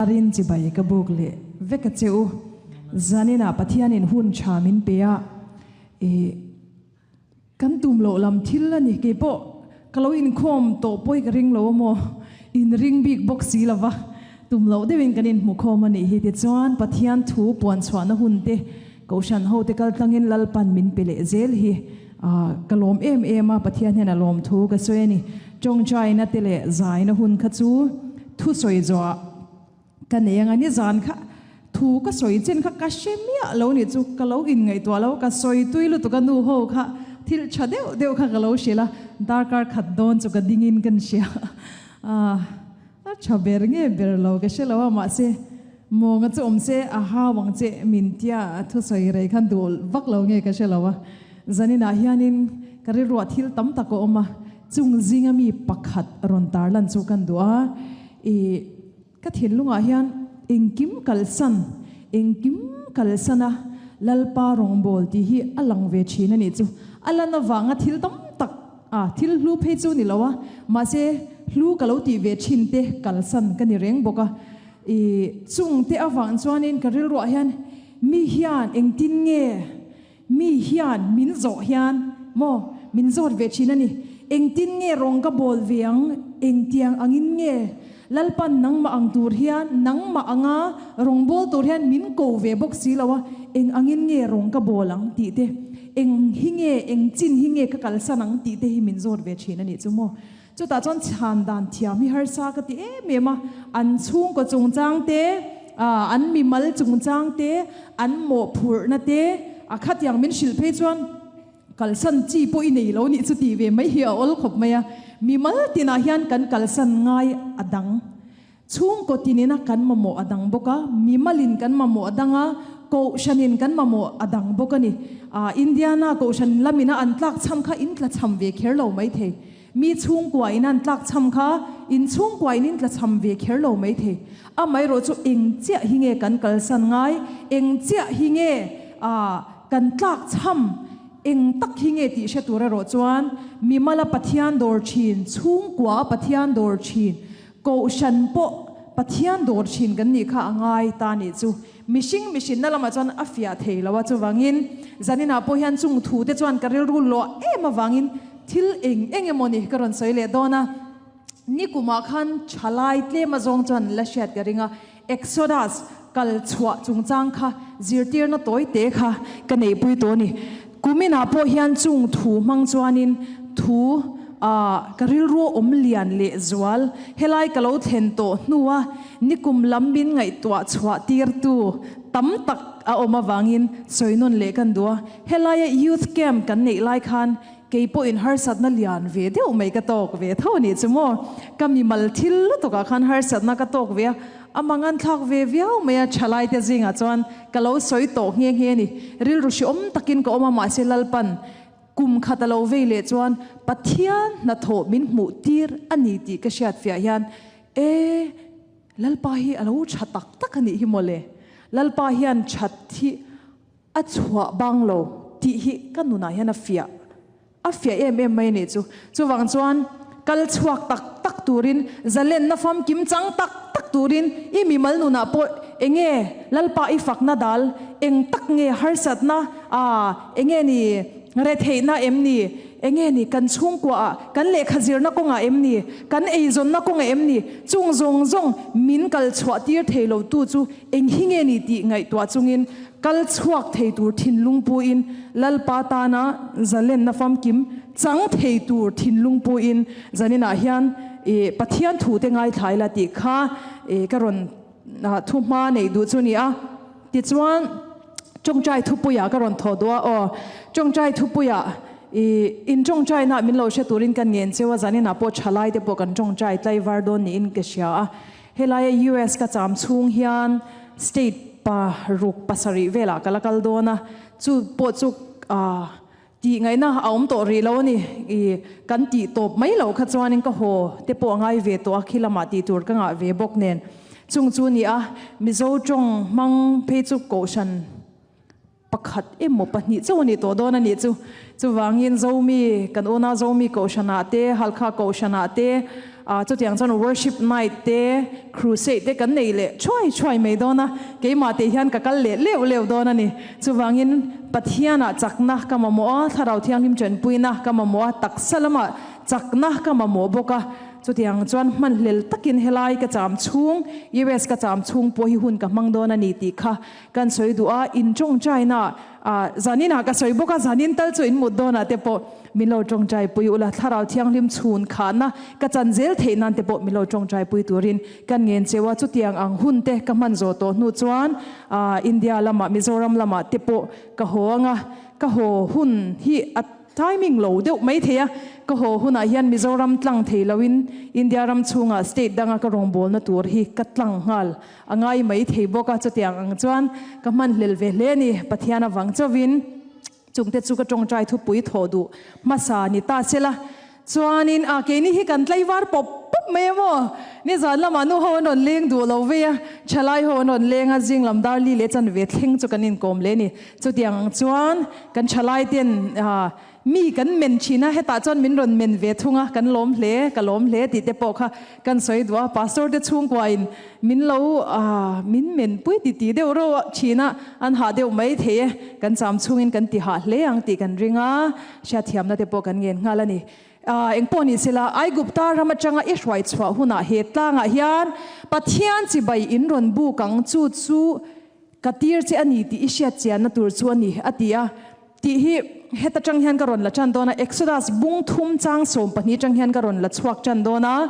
Rin chibai ka buk leh vek a che u. Zaninah Pathianin hun tha min pe a, ih kan tum loh lam thil a ni. Keipawh ka lo inkhawm tawh pawi ka ring lo a maw? Inring bik bawk si lo va, tum loh deuhin kan inhmukhawm a nih hi. Tichuan Pathian thu puan chhuahna hun te, Kohhran hote kal tlangin Lalpan min pe leh zel hi ka lawm em em a, Pathian hian a lawm thu ka sawi a ni. Tawngtaina te leh zaina hun kha chu thu sawi zawhah ka nei ang a, nizan kha thu ka sawi chen kha ka hre miah lo nih chu, ka lo inngaihtuah lo, ka sawi tui lutuk a nu ho kha thil tha deuh deuh kha ka lo hrilh a, darkar khat dawn chu ka dingin ka hria a tha ber nge ber lo ka hre lo a, mahse Mawnga chu awm se a hau ang che min tia thusawi rei khan duh vak lo nge ka hre lo a, zaninah hianin ka rilruah thil tam tak a awm a, chung zinga mi pakhat rawn tarlan chu kan duh a, ih ka thinlungah hian engkim kalsan, engkim kalsan a Lalpa rawngbâwl tih hi a lang ve thin a nih chu, a lan avanga thil tam tak a, thil hlu phei chu ni lo a, mahse hlu ka lo tih ve thin te kalsan ka ni reng bawk a. I chungte avang chuanin ka rilruah hian mi hian engtin nge mi hian min zawh hian maw min zawt ve thin a ni. Engtin nge rawng ka bawl ve ang, engtiang angin nge Lalpan nangmah ang tur hian nangmah anga rawng bawl tur hian min ko ve bawk si lo a, eng angin nge rawng ka bawl ang tih te, eng hi nge eng chin hi nge ka kalsan ang tih te hi min zawt ve thin a nih chu maw. Chutah chuan chhan dan thiam hi harsa ka ti em em a, an chhungkaw chungchang te, an mimal chungchang te, an mawhphurhna te, a khatiang min hrilh phei chuan kalsan chi pawh i nei lo nih chu tih ve mai hi a awl khawp mai a. Mimal tinah hian kan kalsan ngai a dang. Chhungkaw tinina kan mamawh a dang bawk a, mimalin kan mamawh a dang a, kohhranin kan mamawh a dang bawk a ni. Indiana kohhran lamina an tlakchham kha in tlachham ve kher lo maithei. Mi chhungkuain an tlakchham kha in chhungkuain in tlachham ve kher lo maithei. Amaherawhchu eng chiah hi nge kan kalsan ngai? Eng chiah hi nge kan tlakchham? Eng tak hi nge tih hre tur erawh chuan mimala Pathian dawr thin, chhungkua Pathian dawr thin, Kohhran pawh Pathian dawr thin kan nih kha a ngai ta nih chu. Mihring mihrinna lamah chuan a fiah thei lo a, chuvangin zaninah pawh hian chung thu te chuan ka rilru luah em avangin thil eng eng emaw ni ka rawn sawi leh dawn a. Nikumah khan thalai tlem azawng chuan la hriat ka ring a, Exodus kal chhuah chungchang kha zirtirna tawi te kha ka neihpui tawh a ni. Kuminah pawh hian chung thu hmang chuanin thu ah ka rilru awm lian leh zual helai ka lo thlen tawh hnua nikum lam min ngaihtuah chhuah tirtu tam tak a awm avangin sawi nawn leh kan duh a. Helaia youth camp kan neih lai khan kei pawhin harsatna lian ve deuh mai ka tawk ve tho a nih chu maw. Ka mimal thil lutukah khan harsatna ka tawk ve a, a mangan thlak ve viau mai a, thalaite zingah chuan Ka lo sawi tawh nghe nghe a ni. Rilru hreawm takin ka awm a, mahse Lalpan kum khat a lo vei leh chuan Pathian hnathawh min hmuh tir a ni tih ka hriat fiah hian, E, Lalpa hi a lo tha tak tak a nih hi mawle. Lalpa hian that hi a chhuah bang lo tih hi ka nunah hian a fiah. A fiah em em mai a nih chu. Chuvang chuan kal chhuak tak tak turin, zalenna famkim chang tak tak turin i mimal nunah pawh enge Lalpa i fakna dal, eng tak nge harsatna a, enge ni retheihna em ni, enge ni kan chhungkuaah, kan lehkha zirna kawngah em ni, kan eizawnna kawngah em ni, chung zawng zawng min kal chhuah tir thei lo tu chu eng hi nge ni tih ngaihtuah chungin Kal chhuak thei tur thinlung puin Lalpa tana zalenna famkim chang thei tur thinlung puin zaninah hian i Pathian thute ngaithla ila tih kha i ka rawn thu hma neih duh chu ni a. Tichuan tawngtai thupuiah ka rawn thawh duh a aw. Tawngtai thupuiah i in tawngtaina min lo hre turin ka ngen cheu a, zaninah pawh thalai te pawh kan tawngtai tlaivar dawn niin ka hria a. Helaia US ka cham chhung hian state pa ruk pasarih velah ka la kal dawn a, chu pawh chu tih ngaihna a awm tawh rih lo a ni. I kan tih tawp mai loh kha chuanin ka haw te pawh a ngai ve tawh a, khi lamah tih tur ka ngah ve bawk nen. Chung chu ni a, Mizo tawng hmang phei chu Kohhran Pakhat emaw pahnih chauh a nih tawh dawn a nih chu. Chuvangin Zomi, kan unau Zomi Kohhranah te, Halkha Kohhranah te, Chutiang chuan worship night te, crusade te kan nei leh thuai thuai mai dawn a, keimah teh hian ka kal leh leuh leuh dawn a ni. Chuvangin Pathianah chakna ka mamawh a, Thlarau Thianghlim tanpuina ka mamawh a, taksa lamah chakna ka mamawh bawk a. Chutiang chuan hmanhlel takin helai ka cham chhung, US ka cham chhung pawh hi hun ka hmang dawn a ni tih kha kan sawi duh a, in tawngtaina zaninah ka sawi bawk a, zanin tal chu in mut dawnah te pawh min lo tawngtaipui ula, Thlarau Thianghlim chhun khahna ka chan zel theih nan te pawh min lo tawngtaipui turin kan ngen cheu a, chutiang ang hun te ka hman zawh tawh hnu chuan India lamah Mizoram lamah te pawh ka haw ang a, ka haw hun hi a Timing lo deuh mai thei a, ka haw hunah hian Mizoram tlang thei loin India ram chhungah state danga ka rawngbawlna tur hi ka tlang nghal a ngai mai thei bawk a, chutiang ang chuan ka hmanhlel ve hle a ni. Pathian avang chauhin chungte chu ka tawngtai thupui thawh duh hmasa ni ta se la. Chuanin a keini hi kan tlaivar pawp pawp mai a maw? Nizan lamah nu ho an rawn leng duh lo vei a, thalai ho an rawn leng a, zing lam dar li leh chanve thleng chu kan inkawm leh a ni. Chutiang ang chuan kan thalai ten mi kan men thin a, hetah chuan min rawn men ve thung a, kan lawm hle, ka lawm hle tih te pawh kha kan sawi duh a, Pastor te chhungkuain min lo min men pui ti ti deuh reuh thin a, an hah deuh mai thei e, kan cham chhungin kan ti hah hle ang tih kan ring a. Hriatthiamna te pawh kan ngen nghal a ni. Engpawh ni sela, Aigupta ram atanga i hruai chhuah hunah he tlangah hian Pathian chibai in rawn buk ang, chu chu ka tir che a ni tih i hriat chianna tur chu a ni, a ti a. Tih hi heta tang hian ka rawn la tan dawn a, Exodus bung thum chang 12 tang hian ka rawn la chhuak tan dawn a.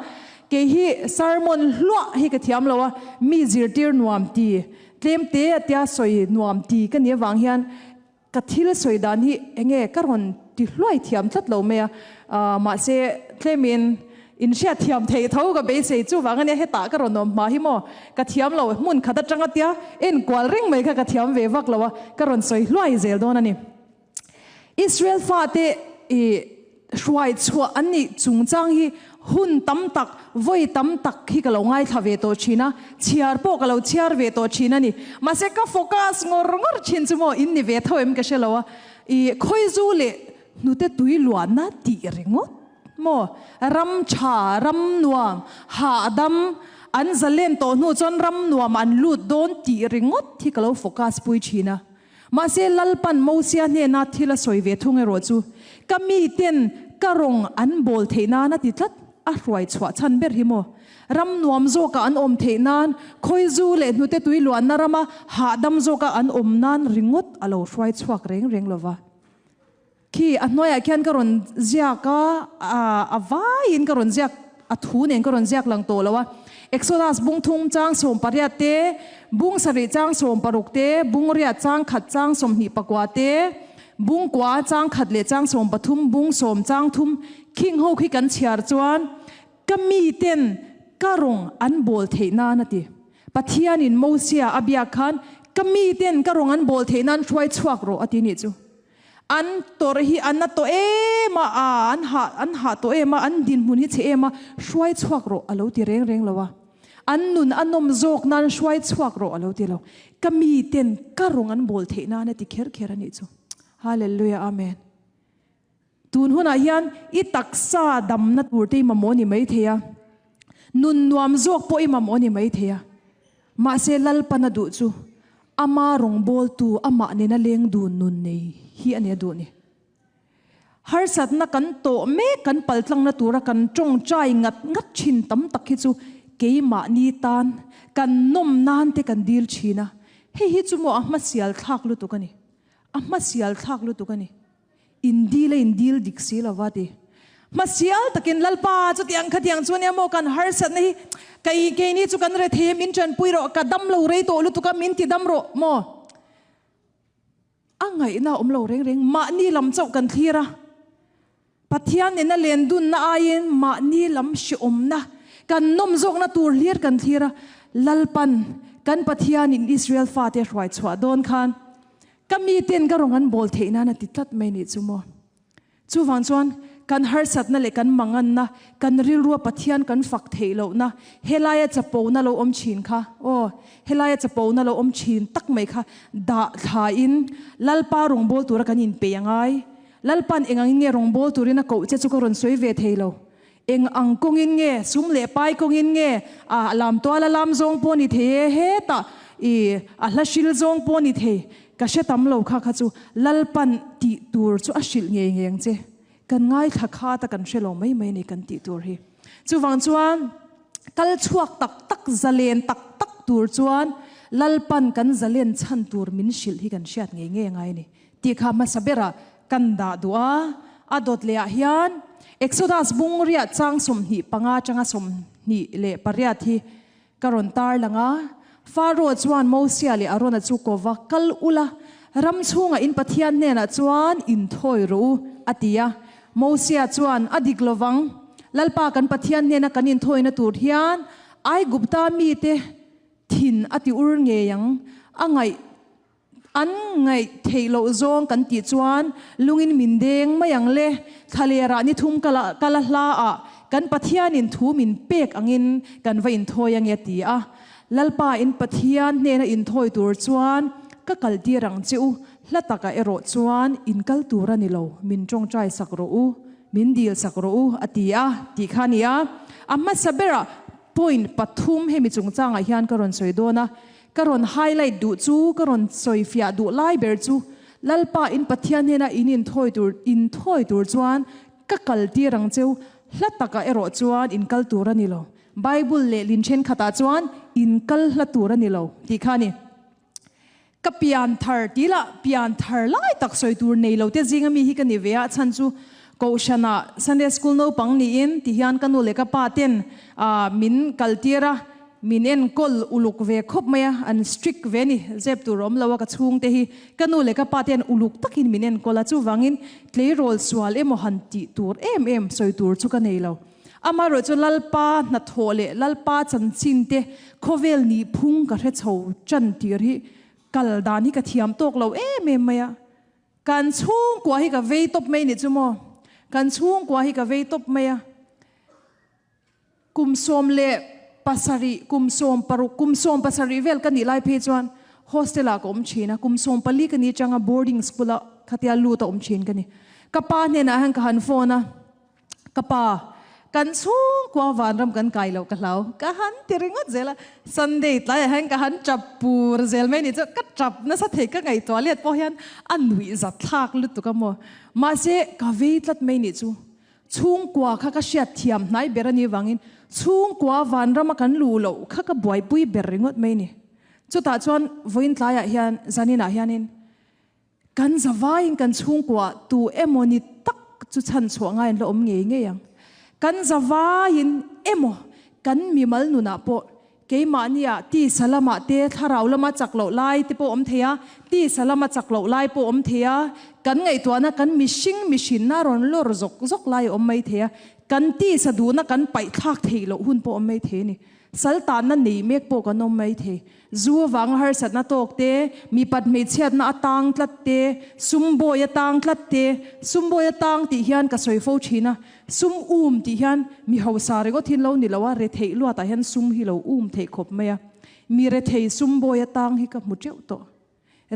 Kei hi sermon hluah hi ka thiam lo a, mi zirtir nuam ti, tlem te a tia sawi nuam ti ka nih avang hian Ka thil sawi dan hi enge ka rawn ti hluai thiam tlat lo mai a, mahse tlemin in hriat thiam theih tho ka beisei chuvang ania hetah ka rawn awm hma hi maw ka thiam lo hmun khat atanga tia enkual reng mai kha ka thiam ve vak lo a, ka rawn sawi hluai zel dawn a ni. Israel fate i Hruai chhuah an nih chungchang hi hun tam tak, vawi tam tak hi ka lo ngaithla ve tawh thin a, chhiar pawh ka lo chhiar ve tawh thin a ni. Mahse ka focus ngawr ngawr thin chu maw in ni ve tho em ka hre lo a, i khawizu leh hnute tui luanna tih ringawt maw, ram tha, ram nuam, hahdam, an zalen tawh hnu chuan ram nuam an lut dawn tih ringawt hi ka lo focus pui thin a. Mahse, Lalpan Mosia hnena thil a sawi ve thung erawh chu, Ka miten ka rawng an bawl theih nan a ti tlat, a hruai chhuah chhan ber hi maw? Ram nuam zawkah an awm theih nan, khawizu leh hnute tui luanna rama hahdam zawka an awm nan ringawt a lo hruai chhuak reng reng lo va. Khi a hnuaiah khian ka rawn ziak a, a vaiin ka rawn ziak, a thu nen ka rawn ziak lang tawh lo a. Exodus bung thum chang 18 te, bung sarih chang 16 te, bung riat chang khat chang 24 te, bung kua chang khat leh chang 13, bung sawm chang thum khing ho khi kan chhiar chuan ka miten ka rawng an bawl theih nan a ti. Pathianin Mosia a biak khan ka miten ka rawng an bawl theih nan hruai chhuak rawh a ti nih chu. An tawrh hi an na tawh em a, aa an hah an hah tawh em a, an dinhmun hi chhe em a, hruai chhuak rawh a lo ti reng reng lo a. An nun a nawm zawk nan hruai chhuak rawh a lo ti lo. Ka mi ten ka rawng an bawl theih nan a ti kher kher a nih chu. Hallelujah Amen. Tun hunah hian i taksa damna tur te i mamawh a ni maithei a, nun nuam zawk pawh i mamawh a ni maithei a, mahse Lalpana duh chu ama rawngbawltu amah nena leng dun nun nei hi a ni a duh ni. Harsatna kan tawh mek kan paltlangna tura kan tawngtai ngat ngat thin tam tak hi chu keimahni tan kan nawm nan te kan dil thin a, hei hi chu maw a hmasial thlak lutuk a ni, a hmasial thlak lutuk a ni. In dil a in dil dik si lo va ti. Hmasial takin Lalpa chutiang khatiang chu ania maw kan harsatna hi kei keini chu kan rethei a min tanpui rawh ka dam lo rei tawh lutuk a min ti dam rawh maw. A ngaihna a awm lo reng reng mahni lam chauh kan thlir a. Pathian nena len dunna aiin mahni lam hreawmna kan nawm zawkna tur hlir kan thlir a. Lalpan kan Pathianin Israel fate hruai chhuah dawn khan Ka miten ka rawng an bawl theih nan a ti tlat mai nih chu maw. Chuvang chuan kan harsatna leh kan manganna, kan rilrua Pathian kan fak theih lohna, helaia chapona lo awm thin kha, aw, helaia chapona lo awm thin tak mai kha dah thlain Lalpa rawngbâwl tura kan inpeih a ngai. Lalpa'n engangin nge rawngbâwl turin a koh che chu ka rawn sawi ve thei lo. Eng ang kawngin nge, sum leh pai kawngin nge, a lam tuala lam zawng pawh ni thei e, hetah i a hla hril zawng pawh ni thei, ka hre tam lo kha kha chu Lalpan tih tur chu a hrilh ngei ngei ang che. Kan ngaithla khat a kan hre lo mai mai a ni kan tih tur hi. Chuvang chuan kal chhuak tak tak, zalen tak tak tur chuan Lalpan kan zalen chhan tur min hrilh hi kan hriat ngei ngei angai a ni. Tih kha hmasa berah kan dah duh a, a dawt lehah hian Exodus bung riah chang 25 atanga 28 hi ka rawn tar lang a. Pharaoh chuan Mosia leh Arona chu kova kal ula, ram chhungah in Pathian hnenah chuan inthawi rawh u, a ti a. Mosia chuan, A dik lovang, Lalpa kan Pathian hnena kan inthawina tur hian Aigupta mite thin a ti ur ngei ang, a ngaih An ngaih theih loh zawng kan tih chuan lungin min deng mai ang le. Thlalerah ni thum kala kala hla ah kan Pathianin thu min pek angin kan va inthawi ange a ti a. Lalpa in Pathian hnena inthawi tur chuan ka kal tir ang che u, hla takah erawh chuan in kal tur a ni lo, min tawngtai sak rawh u, min dil sak rawh u a ti a tih kha a ni a. A hmasa berah point pathum hemi chungchangah hian ka rawn sawi dawn a. Ka rawn highlight duh chu, ka rawn sawi fiah duh lai ber chu, Lalpa in Pathian hnena in inthawi tur inthawi tur chuan ka kal tir ang cheu, hla takah erawh chuan in kal tur a ni lo. Bible lehlin thenkhatah chuan in kal hla tur a ni lo tih kha a ni. Ka pian thar tih lah pian thar lai tak sawi tur nei lo te zinga mi hi ka ni ve a, chhan chu Kohhranah Sunday School naupang niin ti hian ka nu leh ka pa ten min kal tir a, min enkawl uluk ve khawp mai a, an strict ve ni, zep tur awm lo a ka chhungte hi ka nu leh ka pa te an uluk takin min enkawl a, chuvangin tleirawl sual emaw han tih tur em em sawi tur chu ka nei lo. Amaherawh chu Lalpa hnathawh leh Lalpa chanchin te khawvel nihphung ka hre chho tan tir hi kal dan hi ka thiam tawk lo em em mai a. Kan chhungkua hi ka vei tawp mai nih chu maw? Kan chhungkua hi ka vei tawp mai a. Kum 17, kum 16, kum 17 vel ka nih lai phei chuan hostel ah ka awm thin a. Kum 14 ka nih atanga boarding school ah khatia lut a awm thin ka ni. Ka pa hnenah hian ka han phone a. Ka pa, kan chhungkua vanram kan kai loh ka hlau. Ka han ti ringawt zel a, Sunday tlaiah hian ka han tap pur zel mai ni chu ka tap nasa thei ka ngaihtuah let pawh hian a nuih zat thlak lutuk a maw. Mahse, ka vei tlat mai ni chu chhungkua kha ka hriat thiam hnai ber a nih vangin chhungkua vanrama kan luh loh kha ka buaipui ber ringawt mai ni. Chutah chuan vawiin tlaiah hian zaninah hianin Kan zavaiin kan chhungkuah tu emaw ni tak chu chhan chhuah ngai an la awm ngei ngei ang. Kan zavaiin emaw kan mimal nunah pawh keimahnia tisa lamah te thlarau lama chak loh lai te pawh awm thei a, tisa lama chak loh lai pawh awm thei a, kan ngaihtuahna kan mihring mihrinna rawn lawr zawk zawk lai a awm mai thei a, kan tisa duhna kan paihthlak theih loh hun pawh awm mai thei a ni. Sal tanna nei mek pawh kan awm mai thei. Zu avanga harsatna tawk te, mipat hmeichhiatna a tang tlat te, sum bawi a tang tlat te, sum bawi a tang tih hian ka sawi fo thin a, sum um tih hian mi hausa ringawt hi lo ni lo a, retheih luatah hian sum hi lo um theih khawp mai a, mi rethei sum bawi a tang hi ka hmu teuh tawh.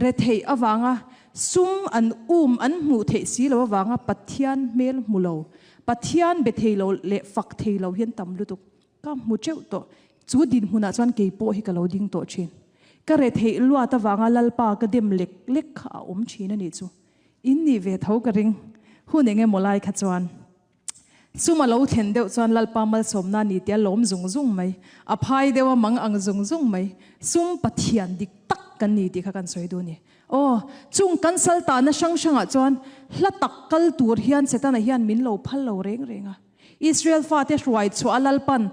Retheih avanga sum an um an hmuh theih si lo avanga Pathian hmel hmu lo, Pathian be thei lo leh fak thei lo hian tam lutuk. Ka hmu teuh tawh. Chu dinhmunah chuan kei pawh hi ka lo ding tawh thin. Ka retheih luat avanga Lalpa ka dem lek lek kha a awm thin a nih chu. In nih ve tho ka ring. Hun eng emaw lai kha chuan sum a lo thlen deuh chuan Lalpa malsawmna ni tia lawm zung zung mai. A phai deuh a mang ang zung zung mai. Sum Pathian dik tak kan ni tih kha kan sawi duh a ni. Aw, chung kan sal tahna hrang hrangah chuan hla tak kal tur hian Setana hian min lo phal lo reng reng a. Israel fate hruai chhuah a Lalpan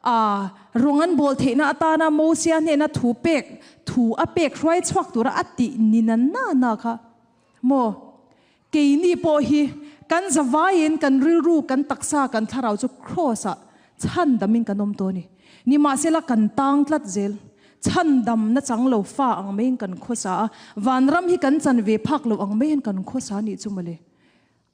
a rawng an bawl theihna atana Mosia hnena thu pek thu a pek hruai chhuak tura a tih ni na na na kha maw? Keini pawh hi kan zavaiin kan rilru kan taksa kan thlarau chu Kraws ah chhandamin kan awm tawh a ni. Nimahsela kan tang tlat zel. Chhandam na chang lo fa ang maiin kan khawsa a, vanram hi kan chan ve phak lo ang maiin kan khawsa a nih chu mawle.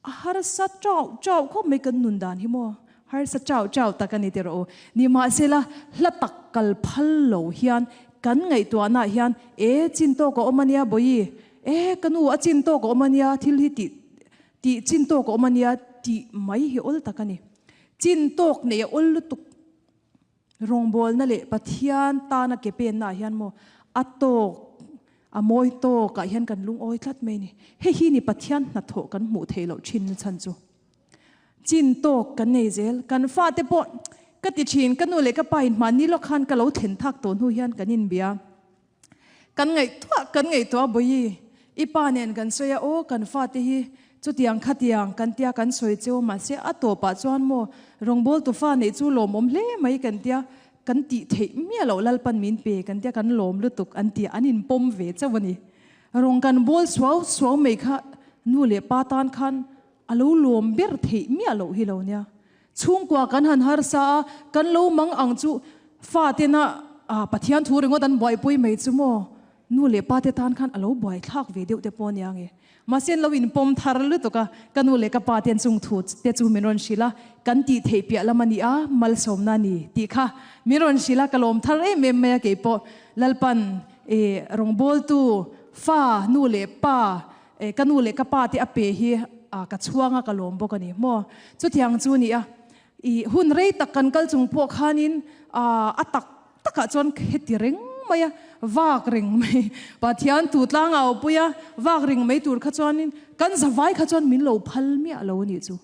A harsa chau chau khawp mai kan nun dan hi maw? Harsa chau chau tak a ni teh rawh u. Nimahsela, hla tak kal phal lo hian kan ngaihtuahnaah hian e chin tawk a awm a nia bawi, e ka nu a chin tawk a awm a nia, thil hi tih tih chin tawk a awm a nia tih mai hi awl tak a ni. Chin tawk nei a awl lutuk. Rawngbawlna leh Pathian tana ke penna ah hian maw a tawk, a mawi tawk ah hian kan lungawi tlat mai ni. Hei hi ni Pathian hnathawh kan hmuh theih loh thin na chhan chu. Chin tawk kan nei zel. Kan fate pawh ka ti thin, ka nu leh ka pa in hmanni lawk khan ka lo thlen thak tawh hnu hian kan inbia. Kan ngaihtuah kan ngaihtuah Bawihi, i pa nen kan sawi a, aw kan fate hi chutiang khatiang kan tia kan sawi cheu mahse a tawpah chuan maw rawngbawltu fa neih chu lawmawm hle mai kan tia kan tih theih miah loh Lalpan min pe kan tia kan lawm lutuk an tia an inpawm ve chauh a ni. Rawng kan bawl suau suau mai kha nu leh pa tan khan a lo lawm ber theih miah loh hi lo nia. Chhungkua kan han harsa a, kan lo mang ang chu fatena Pathian thu ringawt an buaipui mai chu maw? Nu leh pa te tan khan a lo buaithlak ve deuh te pawh ania nge. Mahse an lo inpawm thar lutuk a, ka nu leh ka pa te an chung thu te chu min rawn hrilh a, kan tih theih piah lam a ni a, malsawmna a ni tih kha min rawn hrilh a, ka lawm thar em em mai a keipawh Lalpan rawngbawltu fa nu leh pa Ka nu leh ka pa te a pe hi ka chhuang a, ka lawm bawk a ni maw? Chutiang chu ni a, i hun rei tak kan kal chung pawh khanin a tak takah chuan heti reng mai a, vak reng mai, Pathian tu tlang a awpui a, vak reng mai tur kha chuanin kan zavai kha chuan min lo phal miah lo a nih chu.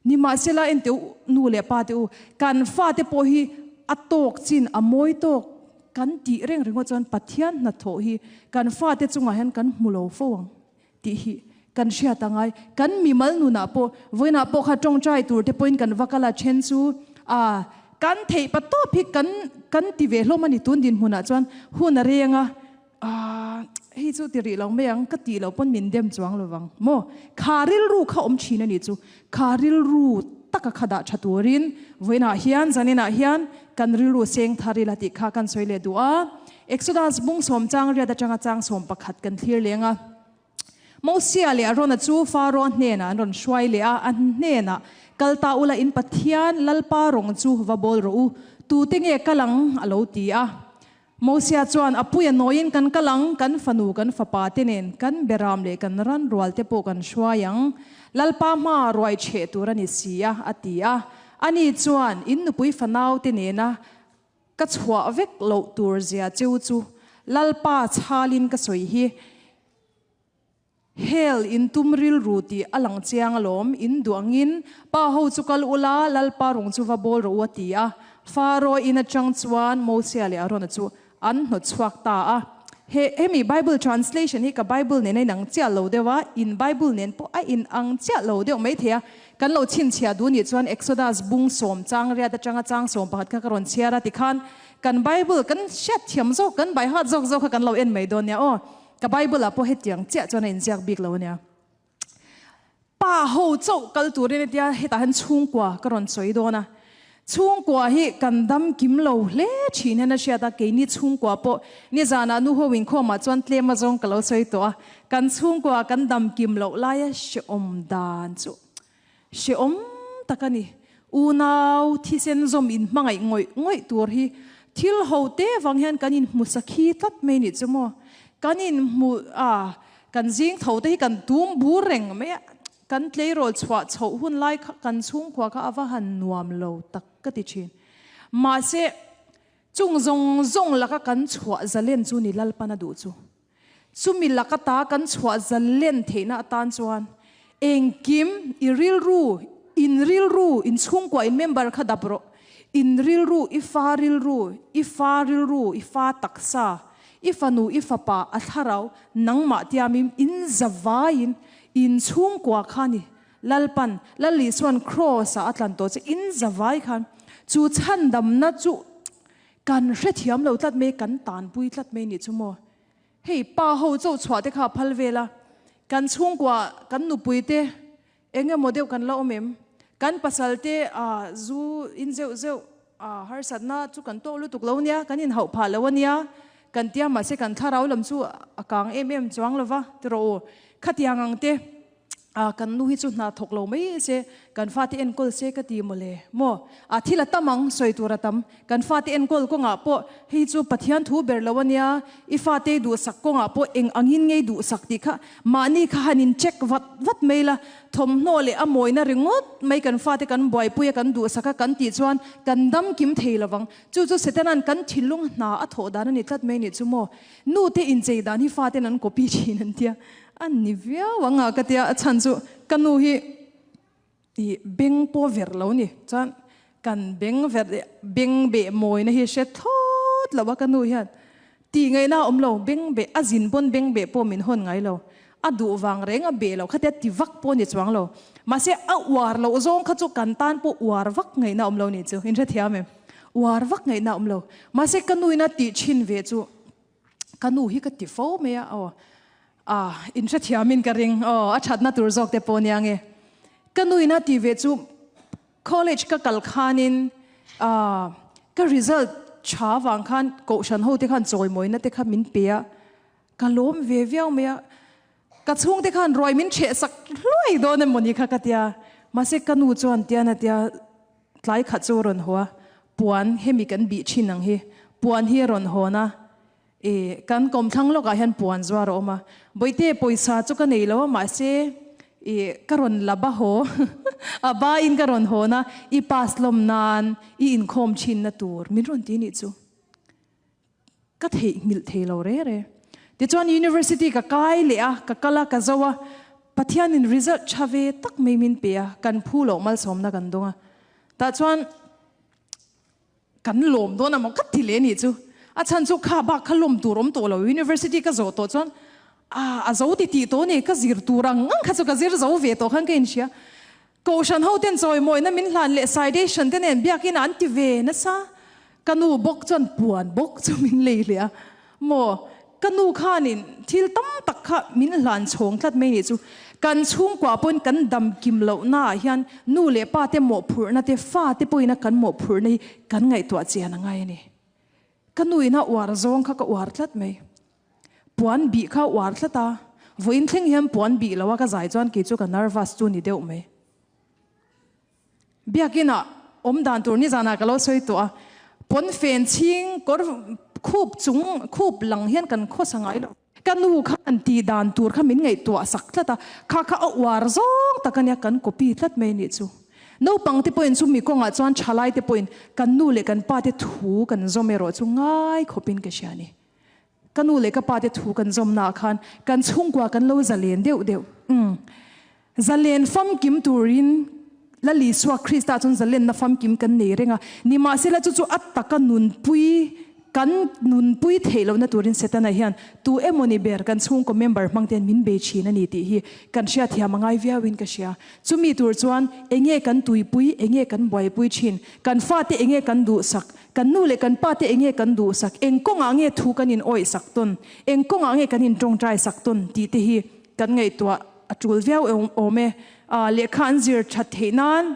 Nimahsela en teh u, nu leh pa teh u, kan fate pawh hi a tawk chin, a mawi tawk kan tih reng ringawt chuan Pathian hnathawh hi kan fate chungah hian kan hmu lo fo ang tih hi kan hriat a ngai. Kan mimal nunah pawh, vawiinah pawh kha tawngtai tur te pawhin kan va kal a, then chu a kan theih pa tawp hi kan kan ti ve hlawm a ni tun dinhmunah chuan hun a reng a. Aah, hei chu ti rih lo mai ang, ka tih loh pawn min dem chuang lo vang maw? Kha rilru kha awm thin a nih chu, kha rilru taka kha dah tha turin vawiinah hian, zaninah hian kan rilru seng thar ila tih kha kan sawi leh duh a. Exodus bung sawm chang riat atanga chang 11 kan thlir leng a. Mosia leh Arona chu Faro hnenah an rawn hruai leh a, a hnenah, Kal ta ula in Pathian Lalpa rawng chu va bawl rawh u, tute nge kal ang? a lo ti a. Mosia chuan, A puia nawiin kan kal ang, kan fanu, kan fapa te nen, kan beram leh kan ran rual te pawh kan hruai ang. Lalpa hmaa ruai chheh tur a ni si a, a ti a. Ani chuan, In nupui fanau te nena ka chhuah vek loh tur zia cheu chu Lalpa chhalin ka sawi hi. Hel in tum rilru tih a lang chiang alawm, in duh angin pa ho chu kal ula, Lalpa rung chu va bawl rawh u a ti a. Faro in atang chuan Mosia leh Arona chu an hnawt chhuak ta a. He hemi Bible translation hi ka Bible nen a inang chiah lo deuh a, in Bible nen pawh a inang chiah lo deuh maithei a. Kan lo chhinchhiah duh nih chuan Exodus bung sawm chang riat atanga chang 11 kha ka rawn chhiar a tikhan kan Bible kan hriat thiam zawk, kan by heart zawk zawk kha kan lo en mai dawn nia aw. Ka Bible ah pawh hetiang chiah chuan a inziak bik lo ania. Pa ho chauh kal turin hetia hetah hian chhungkua ka rawn sawi dawn a. Chhungkua hi kan dam kim lo hle thin hian a hriat a, keini chhungkua pawh nizanah nu ho inkhawmah chuan tlem azawng ka lo sawi tawh a, kan chhungkua kan dam kim loh laia hrehawm dan chu Hrehawm tak a ni. Unau thisen zawm inhmangaih ngawih ngawih tur hi thil ho te vang hian kan inhmu sakhi tlat mai nih chu maw. Kan inhmu a, kan zing tho te hi kan tum bur reng mai a, kan tleirawl chhuah chhoh hun lai kha kan chhungkhua kha a va han nuam lo tak ka ti thin. Mahse, chung zawng zawng laka kan chhuah zalen chu ni Lalpan a duh chu. Chumi laka ta kan chhuah zalen theihna atan chuan engkim i rilru, in rilru, in chhungkua, in member kha dap rawh. In rilru, i fa rilru, i fa rilru, i fa taksa, i fanu, i fapa, a thlarau, nangmah tiamin in zavaiin in chhungkua kha ni. Lalpan, Lal Isuan Kraws-ah a tlan tawh che, in zavai khan chu chhandamna chu Kan hrethiam lo tlat mai, kan tanpui tlat mai nih chu maw. Hei pa ho cho chhuah te kha a phal vel a, kan chhungkua, kan nupui te eng emaw deuh kan la awm em? Kan pasal te ah zu in zeuh zeuh ah harsatna chu kan tawk lutuk lo nia, kan inhauh phah lo a nia, kan tia mahse kan thlarau lam chu a kang em em chuang lo va, ti rawh u. Khatiang ang te. A, kan nu hi chu hna thawk lo mai se, kan fate enkawl se ka ti mawle. Maw? A, thil a tam ang, sawi tur a tam. Kan fate enkawl kawngah pawh hei chu Pathian thu ber lo a nia, i fate duhsak kawngah pawh eng angin ngei duhsak tih kha mahni kha han in check vat vat mai la, thawmhnaw leh a mawina ringawt mai kan fate kan buaipui a kan duhsak a kan tih chuan kan dam kim thei lo vang. Chu chu Setana'n kan thinlung hna a thawh dan a ni tlat mai nih chu maw? Nute inchei dan hi faten an copy thin an tia. A ni viau ang a ka tia, a chhan chu ka nu hi ih beng pawh ver lo ni chuan kan beng ver beng beh mawina hi hre thlawt lo a ka nu hian tih ngaihna a awm lo, beng beh a zin pawn beng beh pawh min hawn ngai lo, a duh vang reng a beh lo khatia ti vak pawh ni chuang lo, mahse a uar loh zawng kha chu kan tan pawh uar vak ngaihna a awm lo ni chu, inhrethiam em? Uar vak ngaihna a awm lo, mahse ka nu ina tih thin ve chu. Ka nu hi ka ti fo mai a, aw ah in hrethiamin ka ring, aw a thatna tur zawk te pawh nia nge. Ka nu ina ti ve chu college ka kal khanin ah ka result tha vang khan kohhran ho te khan chawimawina te kha min pe a, ka lawm ve viau mai a. Ka chhungte khan ruai min chheh sak hluai dawn emaw ni kha ka tia, mahse ka nu chuan tian a tia tlai khat chu a rawn haw a, puan hemi kan bih thin ang hi, puan hi a rawn hawn a, ih kan kawmthlang lawkah hian puan zuar a awm a, Bawihte pawisa chu ka nei lo a mahse ih ka rawn la ba haw a ba in ka rawn hawn a, i pass lawm nan i inkhawm thinna tur min rawn ti nih chu. Ka theihnghilh thei lo re re. Tichuan University ka kai leh a, ka kal a, ka zo a, Pathianin result tha ve tak mai min pe a, kan phu loh malsawmna kan dawng a. Tah chuan kan lawm dawn amaw ka ti leh nih chu. A chhan chu kha bak kha lawm tur awm tawh lo, University ka zawh tawh chuan ah a zo ti tih tawh ni, ka zir tur ang ang kha chu ka zir zo ve tawh khan ka inhria. Kohhran hoten chawimawina min hlan leh citation te nen biakin an ti ve nasa. Ka nu bawk chuan puan bawk chu min lei hle a. Maw, ka nu khanin thil tam tak kha min hlan chhawng tlat mai nih chu. Kan chhungkua pawhin kan dam kim lohnaah hian nu leh pa te mawhphurhna te, fa te pawhin a kan mawhphurhna hi kan ngaihtuah chian a ngai a ni. Ka nu in a uar zawng kha ka uar tlat mai. Puan bih kha uar tlat a, vawiin thleng hian puan bih lo a ka zai chuan kei chu ka nervous chu ni deuh mai. Biakin ah awm dan tur nizanah ka lo sawi tawh a, pawn fen chhing kawr khup chung khup lang hian kan khawsa ngai lo. Ka nu khan tih dan tur kha min ngaihtuah sak tlat a, kha kha a uar zawng tak a nia kan copy tlat mai nih chu. Naupang te pawhin chu mi kawngah chuan thalai te pawhin kan nu leh kan pa te thu kan zawm erawh chu ngai khawpin ka hria a ni. Ka nu leh ka pa te thu kan zawmnaah khan kan chhungkua kan lo zalen deuh deuh. Umm. Zalen famkim turin Lal Isua Krista chuan zalenna famkim kan nei reng a, nimahsela chu chu a taka nunpui kan nunpui theih lohna turin Setana hian tu emawni ber kan chhungkaw member hmang te hian min bei thin a ni tih hi kan hriatthiam a ngai viauin ka hria. Chumi tur chuan enge kan tuipui, enge kan buaipui thin, kan fate enge kan duhsak, Kan nu leh kan pa te enge kan duhsak, eng kawngah nge thu kan in awih sak tawn, eng kawngah nge kan in tawngtai sak tawn tih te hi kan ngaihtuah a tul viau awm e. Lehkha an zir that theih nan,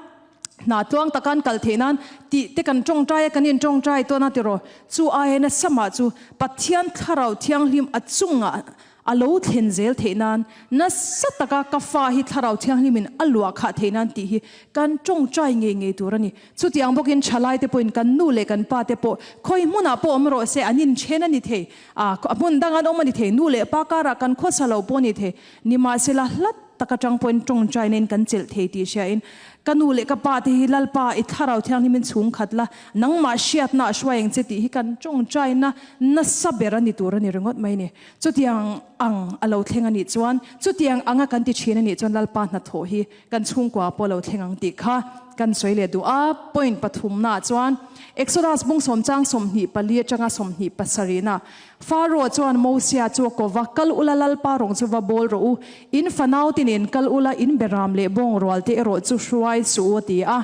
hna tluang taka an kal theih nan tih te kan tawngtai a, kan in tawngtai tawn a tiraw? Chu aia nasa mah chu Pathian Thlarau Thianghlim a chungah A lo thlen zel theih nan, nasa taka ka fa hi Thlarau Thianghlimin a luah khah theih nan tih hi kan tawngtai ngei ngei tur a ni. Chutiang bawkin thalaite pawhin kan nu leh kan pa te pawh khawi hmunah pawh awm rawh se, an inthen a ni thei, a hmun dang an awm a ni thei, nu leh pa karah kan khawsa lo pawh a ni thei. Nimahsela hlat tak atang pawhin tawngtaina in kan chelh thei tih hriain ka nu leh ka pa te hi Lalpa i Thlarau Thianghlimin chhung khat la, nangmah hriatna a hruai ang che tih hi kan tawngtaina nasa ber a ni tur a ni ringawt mai ni. Chutiang ang a lo thleng a nih chuan, chutiang anga kan ti thin a nih chuan Lalpa hnathawh hi kan chhungkua pawh a lo thleng ang tih kha kan sawi leh duh a. Point pathumnaah chuan Exodus bung sawmchang 24 atanga 27 na Pharaoh chuan Mosia chu a ko va, Kal ula Lalpa rawng chu va bawl rawh u, in fanau tinin kal ula in beram leh bawng rual te erawh chu hruai suh u a ti a.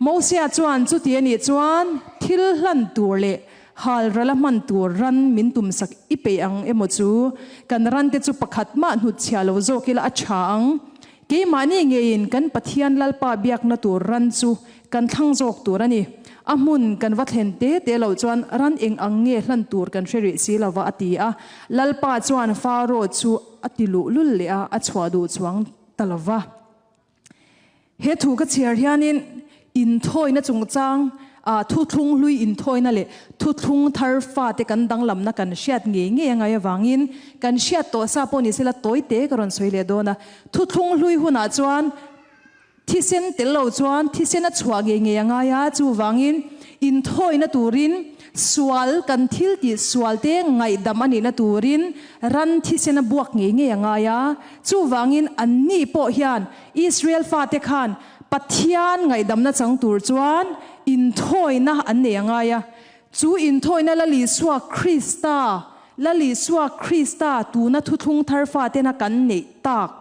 Mosia chuan chuti a nih chuan thil hlan tur leh Hal ral a hman tur ran min tumsak i peih ang emaw chu? Kan rante chu pakhat mah hnutchhiah lo zawk ila a tha ang. Keimahni ngeiin kan Pathian Lalpa biakna tur ran chu kan thlang zawk tur a ni. A hmun kan va thlen te te loh chuan ran eng ang nge hlan tur kan hre rih si lova a ti a. Lalpa chuan Faro chu a ti luh lul leh a, a chhuah duh chuang. ta lo va. He thu ka chhiar hianin inthawina chungchang ah thuthlung hlui inthawina leh thuthlung thar fate kan danglamna kan hriat ngei ngei a ngai avangin kan hriat tawh sa pawh ni sela tawi te ka rawn sawi leh dawn a. Thuthlung hlui hunah chuan Thisen tel lo chuan thisen a chhuah ngei ngei a ngai a, chuvangin inthawina turin sual kan thil tih sual te ngaihdam a nihna turin ran thisen a buak ngei ngei a ngai a, chuvangin anni pawh hian Israel fate khan Pathian ngaihdamna chang tur chuan inthawina an nei a ngai a, chu inthawina Lal Isua Krista, Lal Isua Krista tuna thuthlung thar fatena kan neih tak